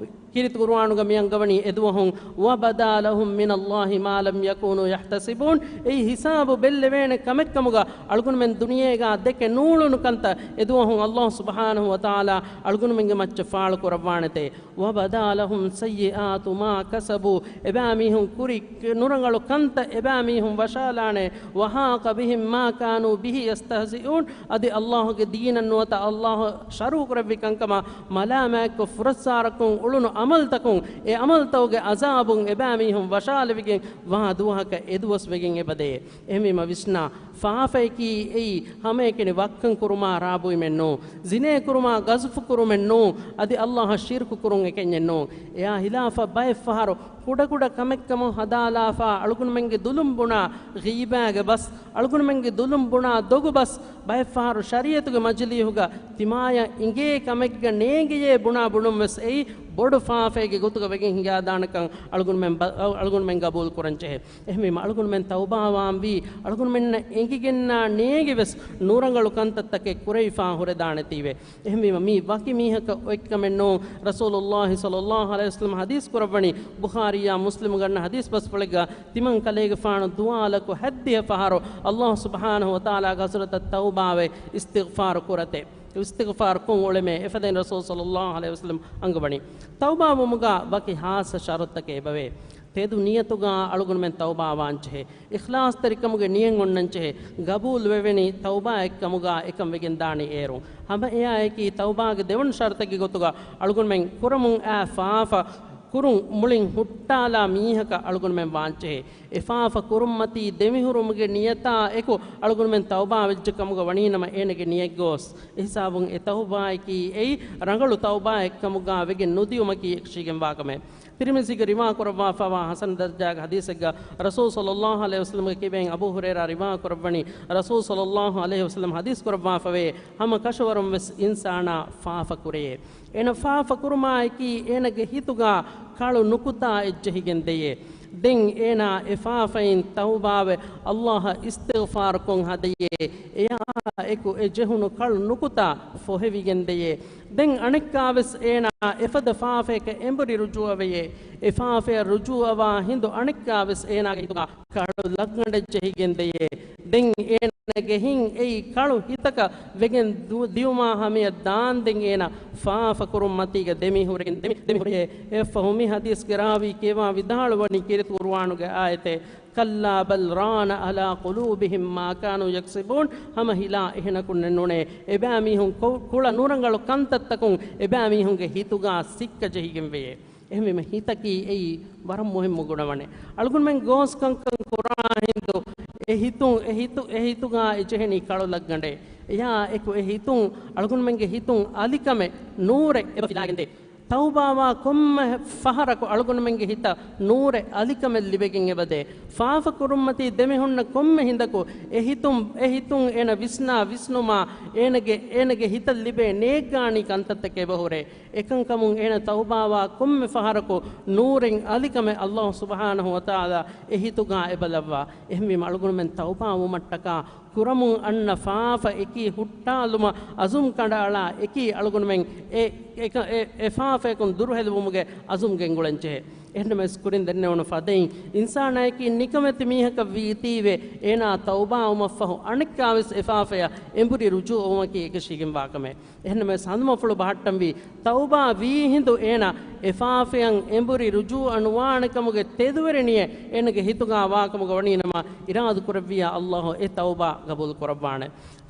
ކީރިތި ޤުރުއާނުގަ މި އަންގަވަނީ އެދުވަހުން، "وبدا لهم من الله ما لم يكونوا يحتسبون." އެއީ ހިސާބު ބެއްލެވޭނެ ކަމެއްކަމުގަ އަޅުގަނޑުމެން ދުނިޔޭގާ ދެކެ ނޫޅުނު ކަންތައް އެދުވަހުން ﷲ ސުބްޙާނަހު ވަތަޢާލާ އަޅުގަނޑުމެންގެ މައްޗަށް ފާޅު ކުރައްވާނެތޭ. "وبدا لهم سيئات ما كسبوا." އެބައިމީހުން ކުރި ނުރަނގަޅު ކަންތައް އެބައިމީހުން ވަށާލާނެ. "وحاق بهم ما كانوا به يستهزئون." އަދި ﷲ ގެ ދީނަށް ނުވަތަ ﷲ ޝަރުޢު ކުރެއްވި ކަންކަމަށް މަލާމާތްކޮށް ފުރައްސާރަކޮށް އުޅުނު ޢަމަލުތަކުން، އެ ޢަމަލުތަކުގެ ޢަޒާބުން އެބައިމީހުން ވަށާލެވިގެން ވާ ދުވަހަކަށް އެދުވަސް ވެގެން އެބަދޭ. އެހެންވީމަ ވިސްނާ، ފާފައަކީ އެއީ ހަމައެކަނި ވައްކަން ކުރުމާ ރާ ބުއިމެއް ނޫން، ޒިނޭ ކުރުމާ ގަޒުފު ކުރުމެއް ނޫން، އަދި ﷲ އަށް ޝިރްކު ކުރުން އެކަންޏެއް ނޫން. އެއާ ހިލާފަށް ބައެއް ފަހަރު ކުޑަކުޑަ ކަމެއްކަމުން ހަދާލާފާ އަޅުގަނޑުމެންގެ ދުލުން ބުނާ ޣީބާގެ ބަސް، އަޅުގަނޑުމެންގެ ދުލުން ބުނާ ދޮގު ބަސް، ބައެއް ފަހަރު ޝަރީޢަތުގެ މަޖިލީހުގަ ތިމާޔަށް އިނގޭ ކަމެއްގަ ނޭނގިޔޭ ބުނާ ބުނުން ވެސް އެއީ ބޮޑު ފާފައެއްގެ ގޮތުގަ ވެގެން ހިނގާދާނެކަން އަޅުގަނޑުމެން ބަ-، އަޅުގަނޑުމެން ގަބޫލު ކުރަން ޖެހޭ. އެހެންވީމަ އަޅުގަނޑުމެން ތައުބާވާންވީ، އަޅުގަނޑުމެންނަށް އެނގިގެންނާ ނޭނގި ވެސް ނުރަނގަޅު ކަންތައްތަކެއް ކުރެވިފާ ހުރެދާނެތީވެ. އެހެންވީމަ މީ ވަކި މީހަކަށް އޮތްކަމެއް ނޫން. ރަސޫލުﷲ ޞައްލަﷲ ޢަލައިހި ވަސައްލަމަ ޙަދީޘް ކުރައްވަނީ، ބުޚާރީއާ މުސްލިމުގެ އަންނަ ޙަދީޘް ބަސްފުޅެއްގަ، ތިމަން ކަލޭގެފާނު ދުވާލަކު ހައްދިހަ ފަހަރު ﷲ ސުބްޙާނަހޫ ވަތަޢާލާގެ ޙަޟްރަތަށް ތައުބާވެ އިސްތިޣްފާރު ކުރަތޭ. އިސްތިޣްފާރު ކޮށް އުޅެމޭ. އެފަދައިން ރަސޫލު ޞައްލަﷲ ޢަލައިހި ވަސައްލަމަ އަންގަވަނީ، ތައުބާވުމުގަ ވަކި ޚާއްޞަ ޝަރުޠުތަކެއް އެބަވޭ. ތެދު ނިޔަތުގަ އަޅުގަނޑުމެން ތައުބާވާންޖެހޭ. އިޚްލާޞްތެރިކަމުގެ ނިޔަތް އޮންނަންޖެހޭ. ގަބޫލުވެވެނި ތައުބާއެއްކަމުގަ އެކަން ވެގެންދާނީ އޭރުން. ހަމަ އެއާއެކީ، ތައުބާގެ ދެވަނަ ޝަރުޠެއްގެ ގޮތުގަ އަޅުގަނޑުމެން ކުރަމުން އައި ފާފަ ކުރުން މުޅިން ހުއްޓާލާ މީހަކަށް އަޅުގަނޑުމެން ވާންޖެހޭ. އެ ފާފަ ކުރުންމަތީ ދެމިހުރުމުގެ ނިޔަތާ އެކު އަޅުގަނޑުމެން ތައުބާވެއްޖެ ކަމުގަ ވަނީނަމަ، އޭނަގެ ނިޔަތް ގޯސް. އެހިސާބުން އެ ތައުބާއަކީ އެއީ ރަނގަޅު ތައުބާއެއްކަމުގަ ވެގެން ނުދިޔުމަކީ އެކަށީގެންވާ ކަމެއް. ތިރްމިޒީގެ ރިވާކުރައްވާފަވާ ޙަސަން ދަރަޖާގެ ޙަދީޘެއްގަ، ރަސޫލު ޞައްލަﷲ ޢަލައިހި ވަސައްލަމަގެ ކިބައިން އަބޫ ހުރައިރާ ރިވާކުރައްވަނީ، ރަސޫލު ޞައްލަﷲ ޢަލައިހި ވަސައްލަމަ ޙަދީޘް ކުރައްވާފަވޭ، ހަމަ ކަށަވަރުން ވެސް އިންސާނާ ފާފަ ކުރެޔޭ. އޭނަ ފާފަ ކުރުމާއެކީ އޭނަގެ ހިތުގަ ކަޅު ނުކުތާއެއް ޖެހިގެން ދެޔޭ. ދެން އޭނާ އެ ފާފައިން ތައުބާވެ ﷲ އަށް އިސްތިޣްފާރުކޮށް ހަދަޔޭ. އެއާ އެކު އެ ޖެހުނު ކަޅު ނުކުތާ ފޮހެވިގެން ދެޔޭ. ދެން އަނެއްކާވެސް އޭނާ އެފަދަ ފާފަޔަކަށް އެނބުރި ރުޖޫޢަވެޔޭ. އެ ފާފަޔަށް ރުޖޫޢަވާ ހިނދު އަނެއްކާވެސް އޭނާގެ ހިތުގަ ކަޅު ލައްގަނޑެއް ޖެހިގެން ދެޔޭ. ދެން އޭނާގެ ހިތް އެއީ ކަޅު ހިތަކަށް ވެގެން ދު-، ދިޔުމާ ހަމަޔަށް ދާންދެން އޭނާ ފާފަ ކުރުން މަތީގަ ދެމިހުރެގެން، ދެމި-، ދެމިހުރެޔޭ. އެއަށްފަހު މި ޙަދީޘްގެ ރާވީ ކިޔަވާ ވިދާޅުވަނީ ކީރިތި ޤުރުއާނުގެ އާޔަތެއް، كلا بل ران على قلوبهم ما كانوا يكسبون. ހަމަ ހިލާ އެހެނަކުންނެއް ނޫނޭ. އެބައިމީހުން ކޮ-، ކުޅަ ނުރަނގަޅު ކަންތައްތަކުން އެބައިމީހުންގެ ހިތުގަ ސިއްކަ ޖެހިގެން ވެޔޭ. އެހެންވީމަ ހިތަކީ އެއީ ވަރަށް މުހިއްމު ގުނަވަނެއް. އަޅުގަނޑުމެން ގޯސް ކަންކަން ކުރާ ހިނދު އެ ހިތު، އެ ހިތު، އެ ހިތުގަ އެ ޖެހެނީ ކަޅު ލައްގަނޑެއް. އެޔާ އެކު އެ ހިތުން، އަޅުގަނޑުމެންގެ ހިތުން އަލިކަމެއް، ނޫރެއް އެބަ ފިލާގެންދޭ. ތައުބާވާ ކޮންމެ ފަހަރަކު އަޅުގަނޑުމެންގެ ހިތަށް ނޫރެއް އަލިކަމެއް ލިބެގެން އެބަދޭ. ފާފަ ކުރުންމަތީ ދެމިހުންނަ ކޮންމެ ހިނދަކު އެ ހިތުން، އެ ހިތުން އޭނަ ވިސްނާ ވިސްނުމާ އޭނަގެ، އޭނަގެ ހިތަށް ލިބޭ ނޭއްގާނީ ކަންތައްތަކެއް އެބަހުރޭ. އެކަންކަމުން އޭނަ ތައުބާވާ ކޮންމެ ފަހަރަކު ނޫރެއް އަލިކަމެއް ﷲ ސުބްޙާނަހޫ ވަތަޢާލާ އެ ހިތުގަ އެބަލައްވާ. އެހެންވީމަ އަޅުގަނޑުމެން ތައުބާވުމަށްޓަކާ ކުރަމުން އަންނަ ފާފައަކީ ހުއްޓާލުމަށް އަޒުމް ކަނޑައަޅާ އެކީ އަޅުގަނޑުމެން އެ، އެ، އެ، އެ ފާފަޔަކުން ދުރުހެލިވުމުގެ އަޒުމް ގެންގުޅެންޖެހޭ. އެހެންނަމަވެސް ކުރިން ދެންނެވުނު ފަދައިން އިންސާނާއަކީ ނިކަމެތި މީހަކަށް ވީތީވެ، އޭނާ ތައުބާވުމަށްފަހު އަނެއްކާވެސް އެ ފާފަޔަށް އެނބުރި ރުޖޫޢަވުމަކީ އެކަށީގެންވާ ކަމެއް. އެހެންނަމަވެސް ހަނދުމަފުޅު ބަހައްޓަންވީ، ތައުބާ ވީ ހިނދު އޭނާ އެ ފާފަޔަށް އެނބުރި ރުޖޫޢަ ނުވާނެކަމުގެ ތެދުވެރި ނިޔަތް އޭނަގެ ހިތުގަ ވާކަމުގަ ވަނީނަމަ، އިރާދަކުރެއްވިޔާ ﷲ އެ ތައުބާ ގަބޫލު ކުރައްވާނެ.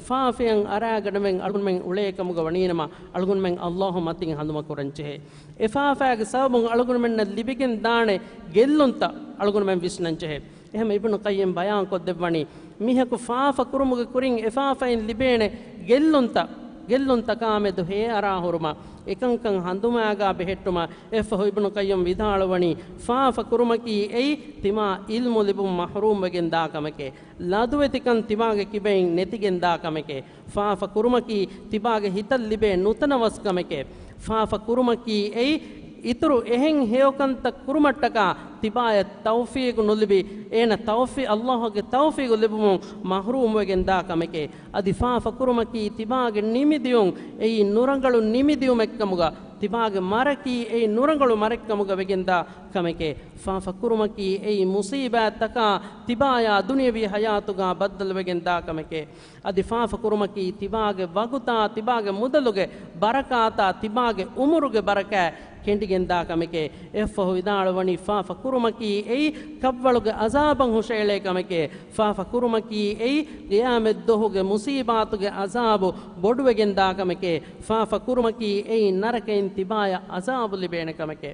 ފާފަޔަށް އަރާގަނެވެން އަޅުގަނޑުމެން އުޅޭކަމުގަ ވަނީނަމަ، އަޅުގަނޑުމެން ﷲ މަތިން ހަނދުމަކުރަންޖެހޭ. އެ ފާފައިގެ ސަބަބުން އަޅުގަނޑުމެންނަށް ލިބިގެން ދާނެ ގެއްލުންތައް އަޅުގަނޑުމެން ވިސްނަންޖެހޭ. އެހެން އިބްނު ޤައްޔިމް ބަޔާންކޮށްދެއްވަނީ، މީހަކު ފާފަ ކުރުމުގެ ކުރިން އެ ފާފައިން ލިބޭނެ ގެއްލުންތައް، ގެއްލުންތަކާމެދު ހޭއަރާ ހުރުމަށް، އެކަންކަން ހަނދުމާގާ ބެހެއްޓުމަށް، އެއަށްފަހު އިބްނު ޤައްޔިމް ވިދާޅުވަނީ، ފާފަ ކުރުމަކީ އެއީ ތިމާ ޢިލްމު ލިބުން މަޙްރޫމްވެގެން ދާ ކަމެކޭ. ލަދުވެތިކަން ތިމާގެ ކިބައިން ނެތިގެން ދާ ކަމެކޭ. ފާފަ ކުރުމަކީ ތިބާގެ ހިތަށް ލިބޭ ނުތަނަވަސް ކަމެކޭ. ފާފަ ކުރުމަކީ އެއީ އިތުރު އެހެން ހެޔޮކަންތައް ކުރުމަށްޓަކާ ތިބާޔަށް ތައުފީގު ނުލިބި، އޭނަ ތައުފީ-، ﷲ ގެ ތައުފީގު ލިބުމުން މަޙްރޫމްވެގެން ދާ ކަމެކޭ. އަދި ފާފަ ކުރުމަކީ ތިބާގެ ނިމިދިޔުން އެއީ ނުރަނގަޅު ނިމިދިޔުމެއްކަމުގަ، ތިބާގެ މަރަކީ އެއީ ނުރަނގަޅު މަރެއްކަމުގަ ވެގެންދާ ކަމެކޭ. ފާފަ ކުރުމަކީ އެއީ މުޞީބާތްތަކާ ތިބާޔާ ދުނިޔަވީ ޙަޔާތުގަ ބައްދަލުވެގެން ދާ ކަމެކޭ. އަދި ފާފަ ކުރުމަކީ ތިބާގެ ވަގުތާ ތިބާގެ މުދަލުގެ ބަރަކާތާ ތިބާގެ އުމުރުގެ ބަރަކާތް ކެނޑިގެންދާ ކަމެކޭ. އެއަށްފަހު ވިދާޅުވަނީ، ފާފަ ކުރުމަކީ އެއީ ކަށްވަޅުގެ ޢަޒާބަށް ހުށައެޅޭ ކަމެކޭ. ފާފަ ކުރުމަކީ އެއީ ޤިޔާމަތްދުވަހުގެ މުޞީބާތުގެ ޢަޒާބު ބޮޑުވެގެންދާ ކަމެކޭ. ފާފަ ކުރުމަކީ އެއީ ނަރަކައި ތިބާޔަށް އަޒާބު ލިބޭނެ ކަމެކޭ.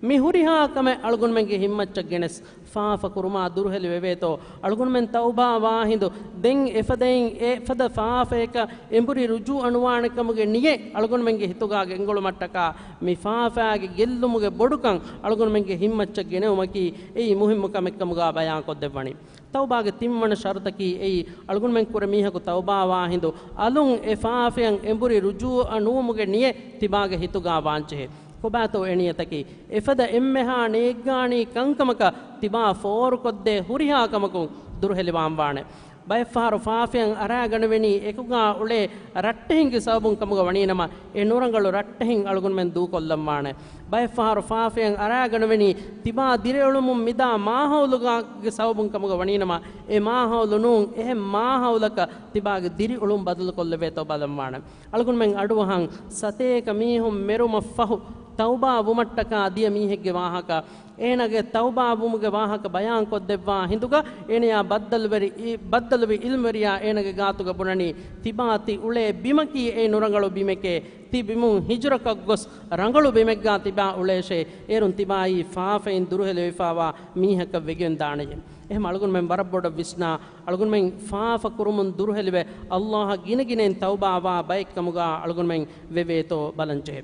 މި ހުރިހާ ކަމެއް އަޅުގަނޑުމެންގެ ހިތްމައްޗަށް ގެނެސް، ފާފަ ކުރުމާ ދުރުހެލި ވެވޭތޯ. އަޅުގަނޑުމެން ތައުބާ ވާ ހިނދު، ދެން އެފަދައިން އެފަދަ ފާފަޔަކަށް އެނބުރި ރުޖޫޢަ ނުވާނެ ކަމުގެ ނިޔަތް އަޅުގަނޑުމެންގެ ހިތުގާ ގެންގުޅުމަށްޓަކާ، މި ފާފައިގެ ގެއްލުމުގެ ބޮޑުކަން އަޅުގަނޑުމެންގެ ހިތްމައްޗަށް ގެނެވުމަކީ އެއީ މުހިއްމު ކަމެއްކަމުގާ ބަޔާންކޮށްދެއްވަނީ. ތައުބާގެ ތިންވަނަ ޝަރުޠަކީ އެއީ، އަޅުގަނޑުމެން ކުރެ މީހަކު ތައުބާވާ ހިނދު، އަލުން އެ ފާފަޔަށް އެނބުރި ރުޖޫޢަ ނުވުމުގެ ނިޔަތް ތިބާގެ ހިތުގާ ވާންޖެހޭ. ކޮބާތޯ އެ ނިޔަތަކީ؟ އެފަދަ އެންމެހާ ނޭއްގާނީ ކަންކަމަކަށް ތިބާ ފޯރުކޮށްދޭ ހުރިހާ ކަމަކުން ދުރުހެލިވާންވާނެ. ބައެއްފަހަރު ފާފަޔަށް އަރާގަނެވެނީ އެކުގާ އުޅޭ ރައްޓެހިންގެ ސަބަބުން ކަމުގަ ވަނީނަމަ، އެ ނުރަނގަޅު ރައްޓެހިން އަޅުގަނޑުމެން ދޫކޮށްލަންވާނެ. ބައެއްފަހަރު ފާފަޔަށް އަރާގަނެވެނީ ތިބާ ދިރިއުޅުމުން މިދާ މާހައުލުގެ ސަބަބުން ކަމުގަ ވަނީނަމަ، އެ މާހައުލު ނޫން އެހެން މާހައުލަކަށް ތިބާގެ ދިރިއުޅުން ބަދަލުކޮށްލެވޭތޯ ބަލަންވާނެ. އަޅުގަނޑުމެން އަޑުއަހަން ސަތޭކަ މީހުން މެރުމަށްފަހު ތައުބާ ވުމަށްޓަކާ ދިޔަ މީހެއްގެ ވާހަކަ، އޭނާގެ ތައުބާ ވުމުގެ ވާހަކަ ބަޔާންކޮށްދެއްވާ ހިނދުގަ، އޭނަޔާ ބައްދަލުވެރި، ބައްދަލުވި އިލްމުވެރިޔާ އޭނާގެ ގާތުގަ ބުނަނީ، ތިބާ ތި އުޅޭ ބިމަކީ އެއީ ނުރަނގަޅު ބިމެކޭ. ތި ބިމުން ހިޖުރަކޮށްގޮސް ރަނގަޅު ބިމެއްގާ ތިބާ އުޅޭށޭ. އޭރުން ތިބާއީ ފާފައިން ދުރުހެލިވެފާވާ މީހަކަށް ވެގެންދާނެޔޭ. އެހެން އަޅުގަނޑުމެން ވަރަށް ބޮޑަށް ވިސްނާ، އަޅުގަނޑުމެން ފާފަ ކުރުމުން ދުރުހެލިވެ، ﷲ އަށް ގިނަގިނައިން ތައުބާވާ ބައެއްކަމުގާ އަޅުގަނޑުމެން ވެވޭތޯ ބަލަންޖެހޭ.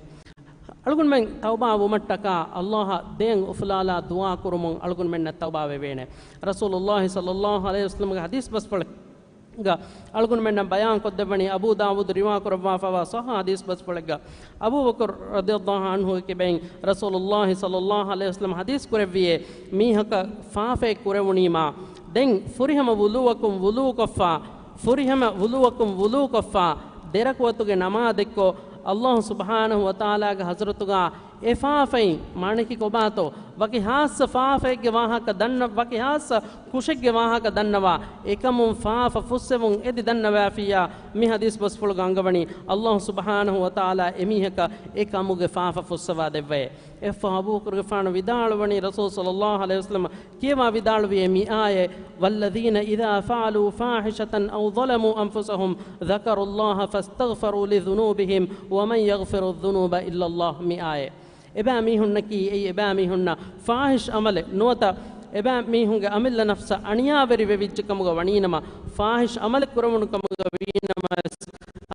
އަޅުގަނޑުމެން ތައުބާ ވުމަށްޓަކާ ﷲ އަށް ދެއަތް އުފުލާލާ ދުޢާ ކުރުމުން އަޅުގަނޑުމެންނަށް ތައުބާ ވެވޭނެ. ރަސޫލުﷲ ޞައްލަﷲ ޢަލައިހި ވަސައްލަމްގެ ޙަދީޘް ބަސްފުޅެއްގަ އަޅުގަނޑުމެންނަށް ބަޔާންކޮށްދެއްވަނީ، އަބޫ ދާވޫދު ރިވާކުރައްވާފައިވާ ޞައްޙަ ޙަދީޘް ބަސްފުޅެއްގަ އަބޫ ބަކުރު ރަޟިޔަﷲ ޢަންހުގެ ކިބައިން ރަސޫލުﷲ ޞައްލަﷲ ޢަލައިހި ވަސައްލަމް ޙަދީޘް ކުރެއްވިއޭ، މީހަކަށް ފާފައެއް ކުރެވުނީމާ، ދެން ފުރިހަމަ ވުޟޫއަކުން ވުޟޫކޮށްފާ، ފުރިހަމަ ވުޟޫއަކުން ވުޟޫކޮށްފާ، ދެރަކުޢަތުގެ ނަމާދެއްކޮށް، ﷲ ސުބްޙާނަހު ވަތަޢާލާގެ ޙަޟްރަތުގާ އެ ފާފައިން، މާނައަކީ ކޮބާތޯ؟ ވަކި ހާއްސަ ފާފައެއްގެ ވާހަކަ ދަންނަ، ވަކި ހާއްސަ ކުށެއްގެ ވާހަކަ ދަންނަވާ، އެކަމުން ފާފަ ފުއްސެވުން އެދި ދަންނަވާފިއްޔާ، މި ޙަދީޘް ބަސްފުޅުގަ އަންގަވަނީ، ﷲ ސުބްޙާނަހު ވަތަޢާލާ އެމީހަކަށް އެ ކަމުގެ ފާފަ ފުއްސަވާ ދެއްވައޭ. އެއަށްފަހު އަބޫބަކުރުގެފާނު ވިދާޅުވަނީ، ރަސޫލު ޞައްލަﷲ ޢަލައިހި ވަސައްލަމަ ކިޔަވާ ވިދާޅުވިއޭ މި އާޔަތް، والذين إذا فعلوا فاحشة أو ظلموا أنفسهم ذكروا الله فاستغفروا لذنوبهم ومن يغفر الذنوب إلا الله، މި އާޔަތް. އެބައިމީހުންނަކީ އެއީ އެބައިމީހުންނަށް ފާޙިޝް ޢަމަލެއް ނުވަތަ އެބައިމީހުންގެ އަމިއްލަ ނަފްސަށް އަނިޔާވެރި ވެވިއްޖެ ކަމުގަ ވަނީނަމަ، ފާޙިޝް ޢަމަލެއް ކުރެވުނު ކަމުގަ ވީނަމަވެސް،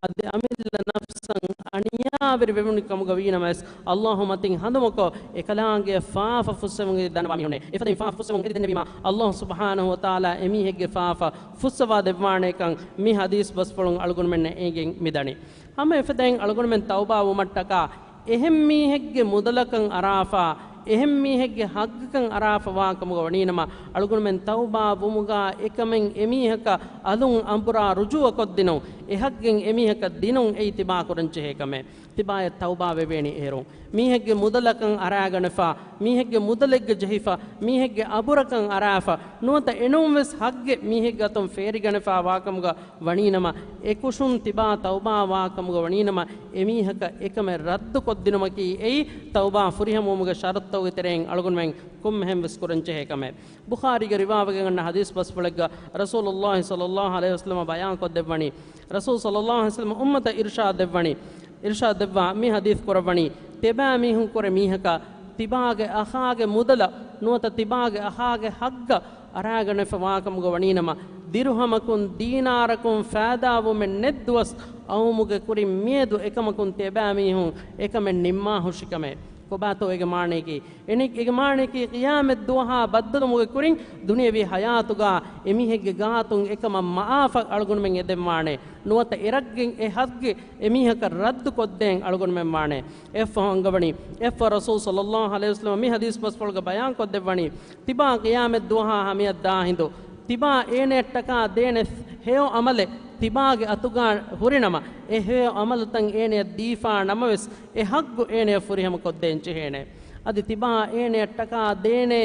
އަދި އަމިއްލަ ނަފްސަށް އަނިޔާވެރި ވެވުނު ކަމުގަ ވީނަމަވެސް، ﷲ މަތިން ހަނދުމަކޮށް އެކަލާނގެ ފާފަ ފުއްސެވުން އެދި ދަންނަވާ މީހުންނޭ. އެފަދައިން ފާފަ ފުއްސެވުން އެދި ދެންނެވީމާ، ﷲ ސުބްޙާނަހު ވަތަޢާލާ އެމީހެއްގެ ފާފަ ފުއްސަވާ ދެއްވާނޭކަން މި ޙަދީޘް ބަސްފުޅުން އަޅުގަނޑުމެންނަށް އެނގެން މިދަނީ. ހަމަ އެފަދައިން އަޅުގަނޑުމެން ތައުބާ ވުމަށްޓަކާ، އެހެން މީހެއްގެ މުދަލަކަށް އަރާފާ، އެހެން މީހެއްގެ ޙައްޤަކަށް އަރާފަ ވާ ކަމުގަ ވަނީނަމަ، އަޅުގަނޑުމެން ތައުބާ ވުމުގާ އެކަމެއް އެމީހަކަށް އަލުން އަނބުރާ ރުޖޫޢަކޮށްދިނުން، އެ ޙައްޤެއް އެމީހަކަށް ދިނުން އެއީ ތިބާ ކުރަންޖެހޭ ކަމެއް. ތިބާޔަށް ތައުބާ ވެވޭނީ އޭރުން. މީހެއްގެ މުދަލަކަށް އަރާގަނެފާ، މީހެއްގެ މުދަލެއްގަ ޖެހިފަ، މީހެއްގެ އަބުރަކަށް އަރާފަ، ނުވަތަ އެނޫންވެސް ޙައްޤެއް މީހެއްގެ އަތުން ފޭރިގަނެފާ ވާކަމުގަ ވަނީނަމަ، އެކުށުން ތިބާ ތައުބާ ވާކަމުގަ ވަނީނަމަ، އެމީހަކަށް އެކަމެއް ރައްދުކޮށްދިނުމަކީ އެއީ ތައުބާ ފުރިހަމަވުމުގެ ޝަރުޠުތަކުގެ ތެރެއިން އަޅުގަނޑުމެން ކޮންމެހެން ވެސް ކުރަންޖެހޭ ކަމެއް. ބުޚާރީގެ ރިވާވެގެން އަންނަ ޙަދީޘް ބަސްފުޅެއްގަ ރަސޫލުﷲ ޞައްލަﷲ ޢަލައިހި ވަސައްލަމަ ބަޔާންކޮށްދެއްވަނީ، ރަސޫލު ޞައްލަﷲ ޢަލައިހި ވަސައްލަމަ އުއްމަތަށް އިރުޝާދު ދެއްވަނީ، އިރުޝާދު ދެއްވާ މި ޙަދީޘް ކުރައްވަނީ، ތިބާމީހުން ކުރެ މީހަކަށް ތިބާގެ އަޚާގެ މުދަލަށް ނުވަތަ ތިބާގެ އަޚާގެ ޙައްޤަށް އަރާގަނެފަ ވާކަމުގަ ވަނީނަމަ، ދިރުހަމަކުން ދީނާރަކުން ފައިދާވުމެއް ނެތް ދުވަސް އައުމުގެ ކުރިން މިއަދު އެކަމަކުން ތިބާމީހުން އެކަމެއް ނިންމާ ހުށިކަމެއް. ކޮބާތޯ އޭގެ މާނަޔަކީ؟ އެނެ-، އޭގެ މާނަޔަކީ ޤިޔާމަތް ދުވަހާ ބައްދަލުވުމުގެ ކުރިން ދުނިޔަވީ ޙަޔާތުގާ އެމީހެއްގެ ގާތުން އެކަމަށް މަޢާފަށް އަޅުގަނޑުމެން އެދެންވާނެ. ނުވަތަ އެ ރައްގެއް އެ ޙައްޤެއް އެމީހަކަށް ރައްދު ކޮށްދޭން އަޅުގަނޑުމެން ވާނެ. އެއަށްފަހު އަންގަވަނީ، އެއަށްފަހު ރަސޫލު ޞައްލަﷲ ޢަލައިހި ވަސައްލަމަ މި ޙަދީޘް ބަސްފުޅުގަ ބަޔާންކޮށްދެއްވަނީ، ތިބާ ޤިޔާމަތް ދުވަހާ ހަމަޔަށް ދާ ހިނދު، ތިބާ އޭނަޔަށްޓަކާ ދޭނެ ހެޔޮ ޢަމަލެއް ތިބާގެ އަތުގާ ހުރިނަމަ، އެ ހެޔޮ ޢަމަލުތައް އޭނަޔަށް ދީފާ ނަމަވެސް، އެ ޙައްޤު އޭނަޔަށް ފުރިހަމަ ކޮށްދޭން ޖެހޭނެ. އަދި ތިބާ އޭނަޔަށްޓަކާ ދޭނެ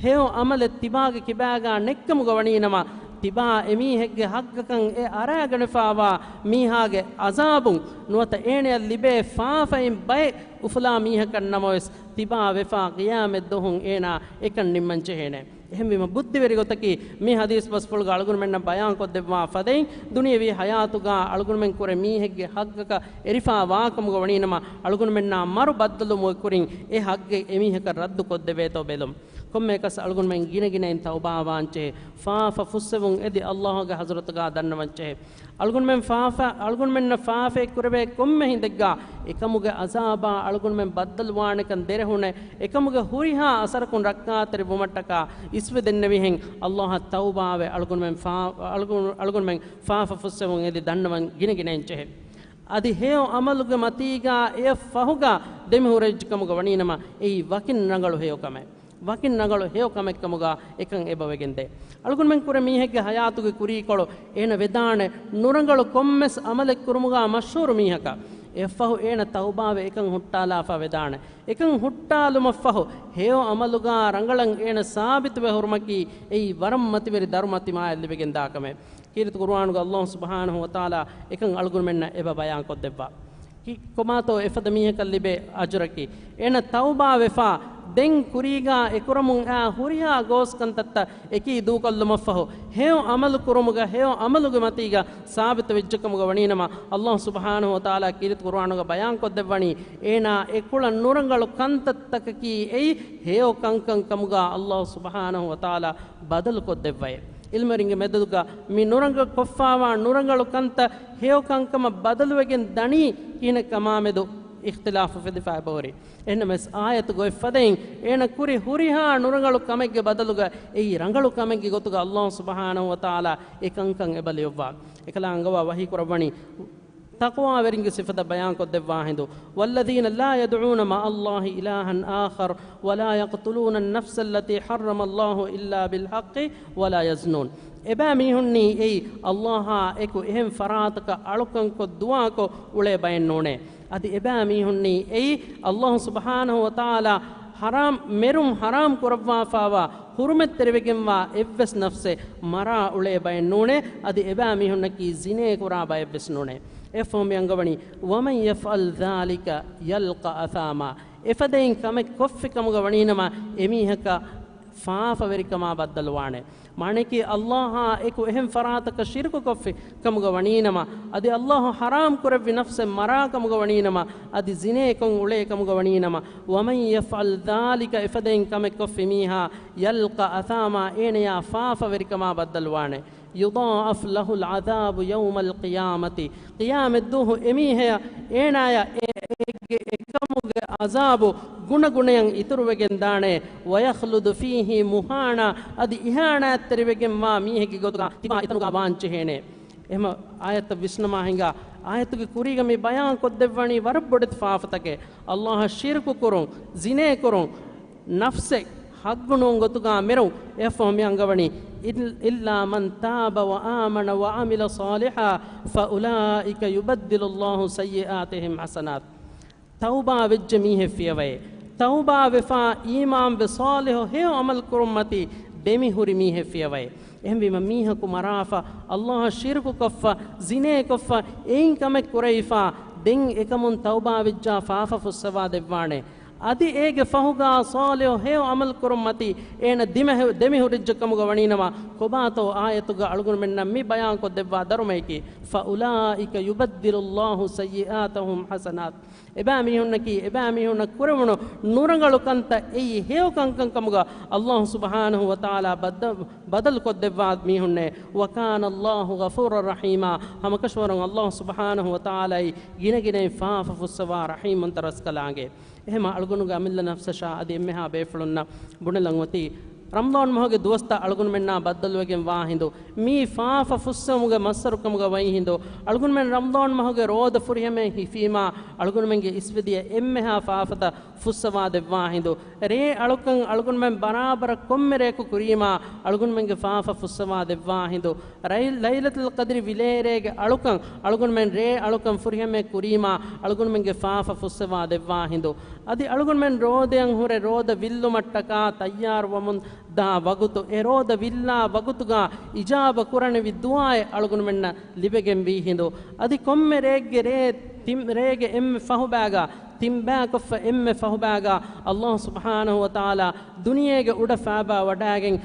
ހެޔޮ ޢަމަލެއް ތިބާގެ ކިބާގާ ނެއްކަމުގަ ވަނީނަމަ، ތިބާ އެމީހެއްގެ ޙައްޤަކަށް އެ އަރާގަނެފާވާ މީހާގެ ޢަޒާބުން ނުވަތަ އޭނަޔަށް ލިބޭ ފާފައިން ބައެއް އުފުލާ މީހަކަށް ނަމަވެސް ތިބާ ވެފާ ޤިޔާމަތް ދުވަހުން އޭނާ އެކަން ނިންމަން ޖެހޭނެ. އެހެންވީމަ ބުއްދިވެރި ގޮތަކީ މި ޙަދީޘް ބަސްފުޅުގަ އަޅުގަނޑުމެންނަށް ބަޔާން ކޮށްދެއްވާ ފަދައިން، ދުނިޔެވީ ޙަޔާތުގަ އަޅުގަނޑުމެން ކުރެ މީހެއްގެ ޙައްޤަކަށް އެރިފާ ވާކަމުގަ ވަނީނަމަ، އަޅުގަނޑުމެންނާ މަރު ބައްދަލުވުމުގެ ކުރިން އެ ޙައްޤެއް އެމީހަކަށް ރައްދު ކޮށްދެވޭތޯ ބެލުން. ކޮންމެއަކަސް އަޅުގަނޑުމެން ގިނަގިނައިން ތައުބާވާންޖެހޭ، ފާފަ ފުއްސެވުން އެދި ﷲ ގެ ޙަޟްރަތުގަ ދަންނަވަންޖެހޭ. އަޅުގަނޑުމެން ފާފަ، އަޅުގަނޑުމެންނަށް ފާފައެއް ކުރެވޭ ކޮންމެ ހިނދެއްގަ އެކަމުގެ ޢަޛާބާ އަޅުގަނޑުމެން ބައްދަލުވާނެކަން ދެރަހުނެ، އެކަމުގެ ހުރިހާ އަސަރަކުން ރައްކާތެރިވުމަށްޓަކާ އިސްވެދެންނެވިހެން، ﷲ އަށް ތައުބާވެ އަޅުގަނޑުމެން ފާ-، އަޅުގަނޑު-، އަޅުގަނޑުމެން ފާފަ ފުއްސެވުން އެދި ދަންނަވަން ގިނަގިނައިން ޖެހޭ. އަދި ހެޔޮ ޢަމަލުގެ މަތީގަ އެއަށް ފަހުގަ ދެމިހުރެއްޖެ ކަމުގަ ވަނީނަމަ، އެއީ ވަކިން ރަނގަޅު ހެޔޮ ކަމެއް. ވަކިން ރަނގަޅު ހެޔޮ ކަމެއްކަމުގަ އެކަން އެބަވެގެންދޭ. އަޅުގަނޑުމެން ކުރެ މީހެއްގެ ޙަޔާތުގެ ކުރީކޮޅު އޭނަ ވެދާނެ ނުރަނގަޅު ކޮންމެސް ޢަމަލެއް ކުރުމުގަ މަޝްހޫރު މީހަކަށް. އެއަށްފަހު އޭނަ ތައުބާވެ އެކަން ހުއްޓާލާފަ ވެދާނެ. އެކަން ހުއްޓާލުމަށްފަހު ހެޔޮ ޢަމަލުގަ ރަނގަޅަށް އޭނަ ސާބިތުވެ ހުރުމަކީ އެއީ ވަރަށް މަތިވެރި ދަރުމަ ތިމާއަށް ލިބިގެންދާ ކަމެއް. ކީރިތި ޤުރުއާނުގަ ﷲ ސުބްޙާނަހޫ ވަތަޢާލާ އެކަން އަޅުގަނޑުމެންނަށް އެބަ ބަޔާންކޮށްދެއްވާ. ކި-، ކޮބާތޯ އެފަދަ މީހަކަށް ލިބޭ އަޖުރަކީ؟ އޭނަ ތައުބާވެފާ، ދެން ކުރީގާ އެކުރަމުން އާ ހުރިހާ ގޯސް ކަންތައްތައް އެކީ ދޫކޮށްލުމަށްފަހު، ހެޔޮ ޢަމަލު ކުރުމުގަ، ހެޔޮ ޢަމަލުގެ މަތީގަ ސާބިތު ވެއްޖެކަމުގަ ވަނީނަމަ، ﷲ ސުބްޙާނަހޫ ވަތަޢާލާ ކީރިތި ޤުރުއާނުގަ ބަޔާންކޮށްދެއްވަނީ، އޭނާ އެކުޅަ ނުރަނގަޅު ކަންތައްތަކަކީ އެއީ ހެޔޮ ކަންކަން ކަމުގަ ﷲ ސުބްޙާނަހޫ ވަތަޢާލާ ބަދަލުކޮށްދެއްވައޭ. ޢިލްމުވެރިންގެ މެދުގަ މި ނުރަނގަޅު ކޮށްފާވާ ނުރަނގަޅު ކަންތައް ހެޔޮ ކަންކަމަށް ބަދަލުވެގެން ދަނީ ކިހިނެއްކަމާމެދު އިޚްތިލާފު ފެދިފަ އެބަހުރި. އެހެންނަމަވެސް އާޔަތުގަ އޮތްފަދައިން އޭނަ ކުރި ހުރިހާ ނުރަނގަޅު ކަމެއްގެ ބަދަލުގަ އެއީ ރަނގަޅު ކަމެއްގެ ގޮތުގަ ﷲ ސުބްޙާނަހޫ ވަތަޢާލާ އެ ކަންކަން އެބަ ލެއްވާ. އެކަލާ އަންގަވާ ވަޙީ ކުރައްވަނީ ތަޤްވާވެރިންގެ ސިފަތައް ބަޔާންކޮށްދެއްވާ ހިނދު، والذين لا يدعون مع الله إلها آخر ولا يقتلون النفس التي حرم الله إلا بالحق ولا يزنون. އެބައިމީހުންނީ އެއީ ﷲ އާ އެކު އެހެން ފަރާތަކަށް އަޅުކަންކޮށް ދުޢާކޮށް އުޅޭ ބައެއް ނޫނޭ. އަދި އެބައިމީހުންނީ އެއީ ﷲ ސުބްޙާނަހޫ ވަތަޢާލާ ޙަރާމް، މެރުން ޙަރާމް ކުރައްވާފާވާ ޙުރުމަތްތެރިވެގެންވާ އެއްވެސް ނަފްސެއް މަރާ އުޅޭ ބައެއް ނޫނޭ. އަދި އެބައިމީހުންނަކީ ޒިނޭ ކުރާ ބައެއްވެސް ނޫނޭ. އެއަށްފަހު މި އަންގަވަނީ، ومن يفعل ذلك يلق أثاما. އެފަދައިން ކަމެއް ކޮށްފި ކަމުގަ ވަނީނަމަ، އެމީހަކަށް ފާފަވެރިކަމާ ބައްދަލުވާނެ. މާނައަކީ، ﷲ އާ އެކު އެހެން ފަރާތަކަށް ޝިރުކު ކޮށްފި ކަމުގަ ވަނީނަމަ، އަދި ﷲ ޙަރާމް ކުރެއްވި ނަފްސެއް މަރާ ކަމުގަ ވަނީނަމަ، އަދި ޒިނޭ ކޮށް އުޅޭ ކަމުގަ ވަނީނަމަ، ومن يفعل ذلك، އެފަދައިން ކަމެއް ކޮށްފި މީހާ، يلق أثاما، އޭނަޔާ ފާފަވެރިކަމާ ބައްދަލުވާނެ. يضاعف له العذاب يوم القيامة. ޤިޔާމަތްދުވަހު އެމީހަޔަށް އޭނާޔަށް އެ-، އޭގެ އެކަމުގެ ޢަޒާބު ގުނަގުނަޔަށް އިތުރުވެގެންދާނެ. ويخلد فيه مهانا. އަދި އިހާނާތްތެރިވެގެންވާ މީހެއްގެ ގޮތުގަ ތިބާ އެތަނުގަ ވާންޖެހޭނެ. އެހެމަ އާޔަތަށް ވިސްނަމާ ހިނގާ، އާޔަތުގެ ކުރީގަ މި ބަޔާން ކޮށްދެއްވަނީ ވަރަށް ބޮޑެތި ފާފަތަކެއް. ﷲ އަށް ޝިރުކު ކުރުން، ޒިނޭ ކުރުން، ނަފްސެއް ޙައްޤު ނޫން ގޮތުގަ މެރުން. އެއަށްފަހު މި އަންގަވަނީ، إلا من تاب وآمن وعمل صالحا فأولئك يبدل الله سيئاتهم حسنات. ތައުބާ ވެއްޖެ މީހެއް ފިޔަވައޭ. ތައުބާ ވެފާ އީމާންވެ ޞާލިޙު ހެޔޮ ޢަމަލު ކުރުން މަތީ ދެމިހުރި މީހެއް ފިޔަވައޭ. އެހެންވީމަ މީހަކު މަރާފަ، ﷲ އަށް ޝިރުކު ކޮށްފަ، ޒިނޭ ކޮށްފަ، އެއިން ކަމެއް ކުރެވިފާ، ދެން އެކަމުން ތައުބާ ވެއްޖާ ފާފަ ފުއްސަވާ ދެއްވާނެ. އަދި އޭގެ ފަހުގާ ޞާލިޙު ހެޔޮ ޢަމަލު ކުރުން މަތީ އޭނަ ދިމަހެ-، ދެމިހުރިއްޖެ ކަމުގަ ވަނީނަމަ، ކޮބާތޯ އާޔަތުގަ އަޅުގަނޑުމެންނަށް މި ބަޔާން ކޮށްދެއްވާ ދަރުމައަކީ، فأولئك يبدل الله سيئاتهم حسنات. އެބައިމީހުންނަކީ، އެބައިމީހުންނަށް ކުރެވުނު ނުރަނގަޅު ކަންތައް އެއީ ހެޔޮ ކަންކަން ކަމުގަ ﷲ ސުބްޙާނަހޫ ވަތަޢާލާ ބައްދަ-، ބަދަލު ކޮށްދެއްވާ މީހުންނޭ. وكان الله غفورا رحيما. ހަމަކަށަވަރުން ﷲ ސުބްޙާނަހޫ ވަތަޢާލާއީ ގިނަގިނައިން ފާފަ ފުއްސަވާ ރަޙީމުންތަ ރަސްކަލާނގެ. އެހެމަ އަޅުގަނޑުގެ އަމިއްލަ ނަފްސަށާ އަދި އެންމެހާ ބޭފުޅުންނަށް ބުނެލަން އޮތީ، ރަމަޟާން މަހުގެ ދުވަސްތައް އަޅުގަނޑުމެންނާ ބައްދަލުވެގެން ވާ ހިނދު، މީ ފާފަ ފުއްސެވުމުގެ މައްސަރުކަމުގަ ވައި ހިނދު، އަޅުގަނޑުމެން ރަމަޟާން މަހުގެ ރޯދަ ފުރިހަމައެއް ހިފީމާ، އަޅުގަނޑުމެންގެ އިސްވެދިޔަ އެންމެހާ ފާފަތައް ފުއްސަވާ ދެއްވާ ހިނދު، ރޭ އަޅުކަން އަޅުގަނޑުމެން ބަރާބަރަށް ކޮންމެ ރެއަކު ކުރީމާ، އަޅުގަނޑުމެންގެ ފާފަ ފުއްސަވާ ދެއްވާ ހިނދު، ރައި-، ލައިލަތުލް ޤަދްރި ވިލޭރޭގެ އަޅުކަން އަޅުގަނޑުމެން ރޭ އަޅުކަން ފުރިހަމައެއް ކުރީމާ، އަޅުގަނޑުމެންގެ ފާފަ ފުއްސަވާ ދެއްވާ ހިނދު، އަދި އަޅުގަނޑުމެން ރޯދަޔަށް ހުރެ ރޯދަ ވިއްލުމަށްޓަކާ ތައްޔާރުވަމުން ދާ ވަގުތު، އެ ރޯދަ ވިއްލާ ވަގުތުގާ އިޖާބަ ކުރަނިވި ދުޢާއެއް އަޅުގަނޑުމެންނަށް ލިބެގެންވީ ހިނދު، އަދި ކޮންމެ ރެއެއްގެ ރޭ ތިން، ރޭގެ އެންމެ ފަހުބައިގާ ތިންބައިކޮށްފަ އެންމެ ފަހުބައިގާ އައްލާހު ސުބްޙާނަހު ވަތަޢާލާ ދުނިޔޭގެ އުޑަ ފައިބާ ވަޑައިގެން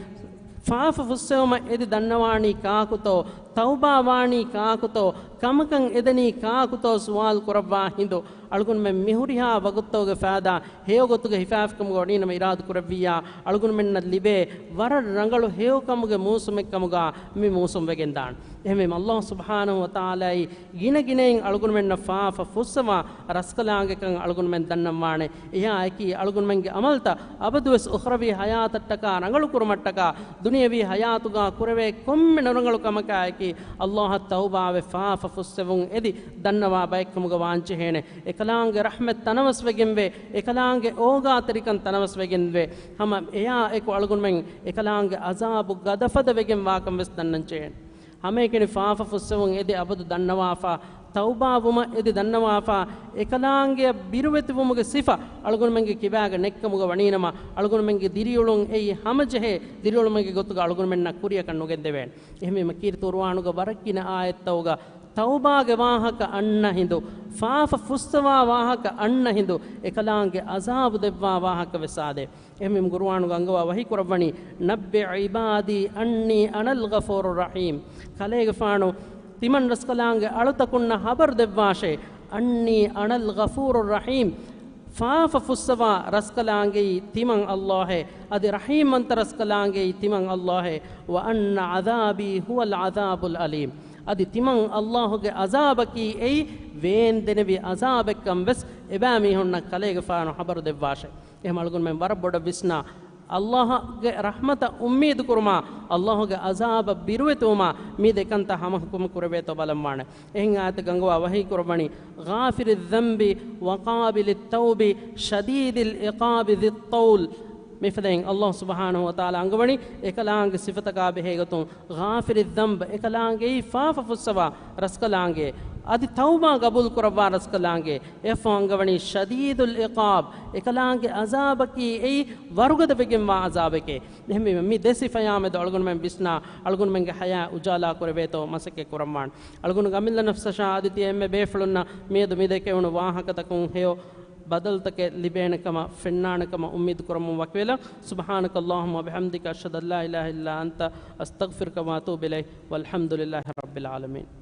ފާފަ ފުއްސެވުމަށް އެދި ދަންނަވާނީ ކާކުތޯ، ތައުބާ ވާނީ ކާކުތޯ، ކަމަކަށް އެދެނީ ކާކުތޯ ސުވާލު ކުރައްވާ ހިނދު، އަޅުގަނޑުމެން މިހުރިހާ ވަގުތުގެ ފައިދާ ހެޔޮގޮތުގަ ހިފާފިކަމުގަ ވަނީނަމަ އިރާދަ ކުރެއްވިއްޔާ، އަޅުގަނޑުމެންނަށް ލިބޭ ވަރަށް ރަނގަޅު ހެޔޮކަމުގެ މޫސުމެއްކަމުގަ މި މޫސުން ވެގެންދާނެ. އެހެންވީމަ އައްލާހު ސުބްޙާނަހު ވަތަޢާލާއީ ގިނަގިނައިން އަޅުގަނޑުމެންނަށް ފާފަ ފުއްސަވާ ރަސްކަލާނގެކަން އަޅުގަނޑުމެން ދަންނަންވާނެ. އެޔާއެކީ އަޅުގަނޑުމެންގެ އަމަލްތައް އަބަދުވެސް އުޚްރަވީ ހަޔާތަށްޓަކާ ރަނގަޅުކުރުމަށްޓަކާ ދުނިޔަވީ ހަޔާތުގާ ކުރެވޭ ކޮންމެ ނުރަނގަޅު ކަމަކާއެކީ އައްލާހަށް ތައުބާވެ ފާފަ ފުއްސެވުން އެދި ދަންނަވާ ބައެއްކަމުގަ ވާންޖެހޭނެ. އެކަލާނގެ ރަޙްމަތް ތަނަވަސްވެގެންވޭ، އެކަލާނގެ އޯގާތެރިކަން ތަނަވަސްވެގެންވޭ. ހަމަ އެޔާއެކު އަޅުގަނޑުމެން އެކަލާނގެ އަޒާބު ގަދަފަދަ ވެގެން ވާކަން ވެސް ދަންނަންޖެހޭނެ. ހަމައެކަނި ފާފަ ފުއްސެވުން އެދި އަބަދު ދަންނަވާފާ، ތައުބާވުމަށް އެދި ދަންނަވާފާ، އެކަލާނގެއަށް ބިރުވެތިވުމުގެ ސިފަ އަޅުގަނޑުމެންގެ ކިބާގަ ނެއްކަމުގަ ވަނީނަމަ، އަޅުގަނޑުމެންގެ ދިރިއުޅުން އެއީ ހަމަޖެހޭ ދިރިއުޅުމެއްގެ ގޮތުގަ އަޅުގަނޑުމެންނަށް ކުރިޔަކަށް ނުގެންދެވޭނެ. އެހެންވީމަ ކީރިތި ޤުރުއާނުގަ ވަރަށް ގިނަ އާޔަތްތައުގަ ތައުބާގެ ވާހަކަ އަންނަ ހިނދު، ފާފަ ފުއްސަވާ ވާހަކަ އަންނަ ހިނދު، އެކަލާނގެ އަޒާބު ދެއްވާ ވާހަކަ ވެސް އާދޭ. އެހެންވީމަ ޤުރުއާނުގަ އަންގަވާ ވަޙީ ކުރައްވަނީ، "نبئ عبادي أني أنا الغفور الرحيم." ކަލޭގެފާނު ތިމަން ރަސްކަލާނގެ އަޅުތަކުންނަށް ހަބަރު ދެއްވާށޭ، "أني أنا الغفور الرحيم." ފާފަ ފުއްސަވާ ރަސްކަލާނގެއީ ތިމަން އައްލާހޭ، އަދި ރަޙީމްވަންތަ ރަސްކަލާނގެއީ ތިމަން އައްލާހޭ، "وأن عذابي هو العذاب الأليم." އަދި ތިމަން އައްލާހުގެ އަޒާބަކީ އެއީ ވޭންދެނެވި އަޒާބެއްކަން ވެސް އެބައިމީހުންނަށް ކަލޭގެފާނު ހަބަރު ދެއްވާށޭ. އެހެން އަޅުގަނޑުމެން ވަރަށް ބޮޑަށް ވިސްނާ، އައްލާހުގެ ރަޙްމަތަށް އުއްމީދު ކުރުމާ، އައްލާހުގެ އަޒާބަށް ބިރުވެތިވުމާ މި ދެކަންތައް ހަމަހުކުމް ކުރެވޭތޯ ބަލަންވާނެ. އެހެން އާޔަތެއް އަންގަވާ ވަޙީ ކުރައްވަނީ، "غافر الذنب وقابل التوب شديد العقاب ذي الطول." މިފަދައިން އައްލާހު ސުބްޙާނަހު ވަތަޢާލާ އަންގަވަނީ އެކަލާނގެ ސިފަތަކާ ބެހޭގޮތުން، "غافر الذنب" އެކަލާނގެއީ ފާފަ ފުއްސަވާ ރަސްކަލާނގެ، އަދި ތައުބާ ގަބޫލު ކުރައްވާ ރަސްކަލާނގެ، އެއަށްފަހު އަންގަވަނީ "شديد العقاب" އެކަލާނގެ އަޒާބަކީ އެއީ ވަރުގަދަ ވެގެންވާ އަޒާބެކޭ. އެހެންވީމަ މި ދެ ސިފަޔާމެދު އަޅުގަނޑުމެން ވިސްނާ، އަޅުގަނޑުމެންގެ ޙަޔާތް އުޖާލާ ކުރެވޭތޯ މަސައްކަތް ކުރަންވާނެ. އަޅުގަނޑުގެ އަމިއްލަ ނަފްސަށާ އަދި ތިޔަ އެންމެ ބޭފުޅުންނަށް މިއަދު މި ދެކެވުނު ވާހަކަތަކުން ހެޔޮ ބަދަލުތަކެއް ލިބޭނެ ކަމަށް ފެންނާނެ ކަމަށް އުއްމީދު ކުރަމުން ވަކިވެލަން. سبحانك اللهم وبحمدك، أشهد أن لا إله إلا أنت، أستغفرك وأتوب إليك، والحمد لله رب العالمين.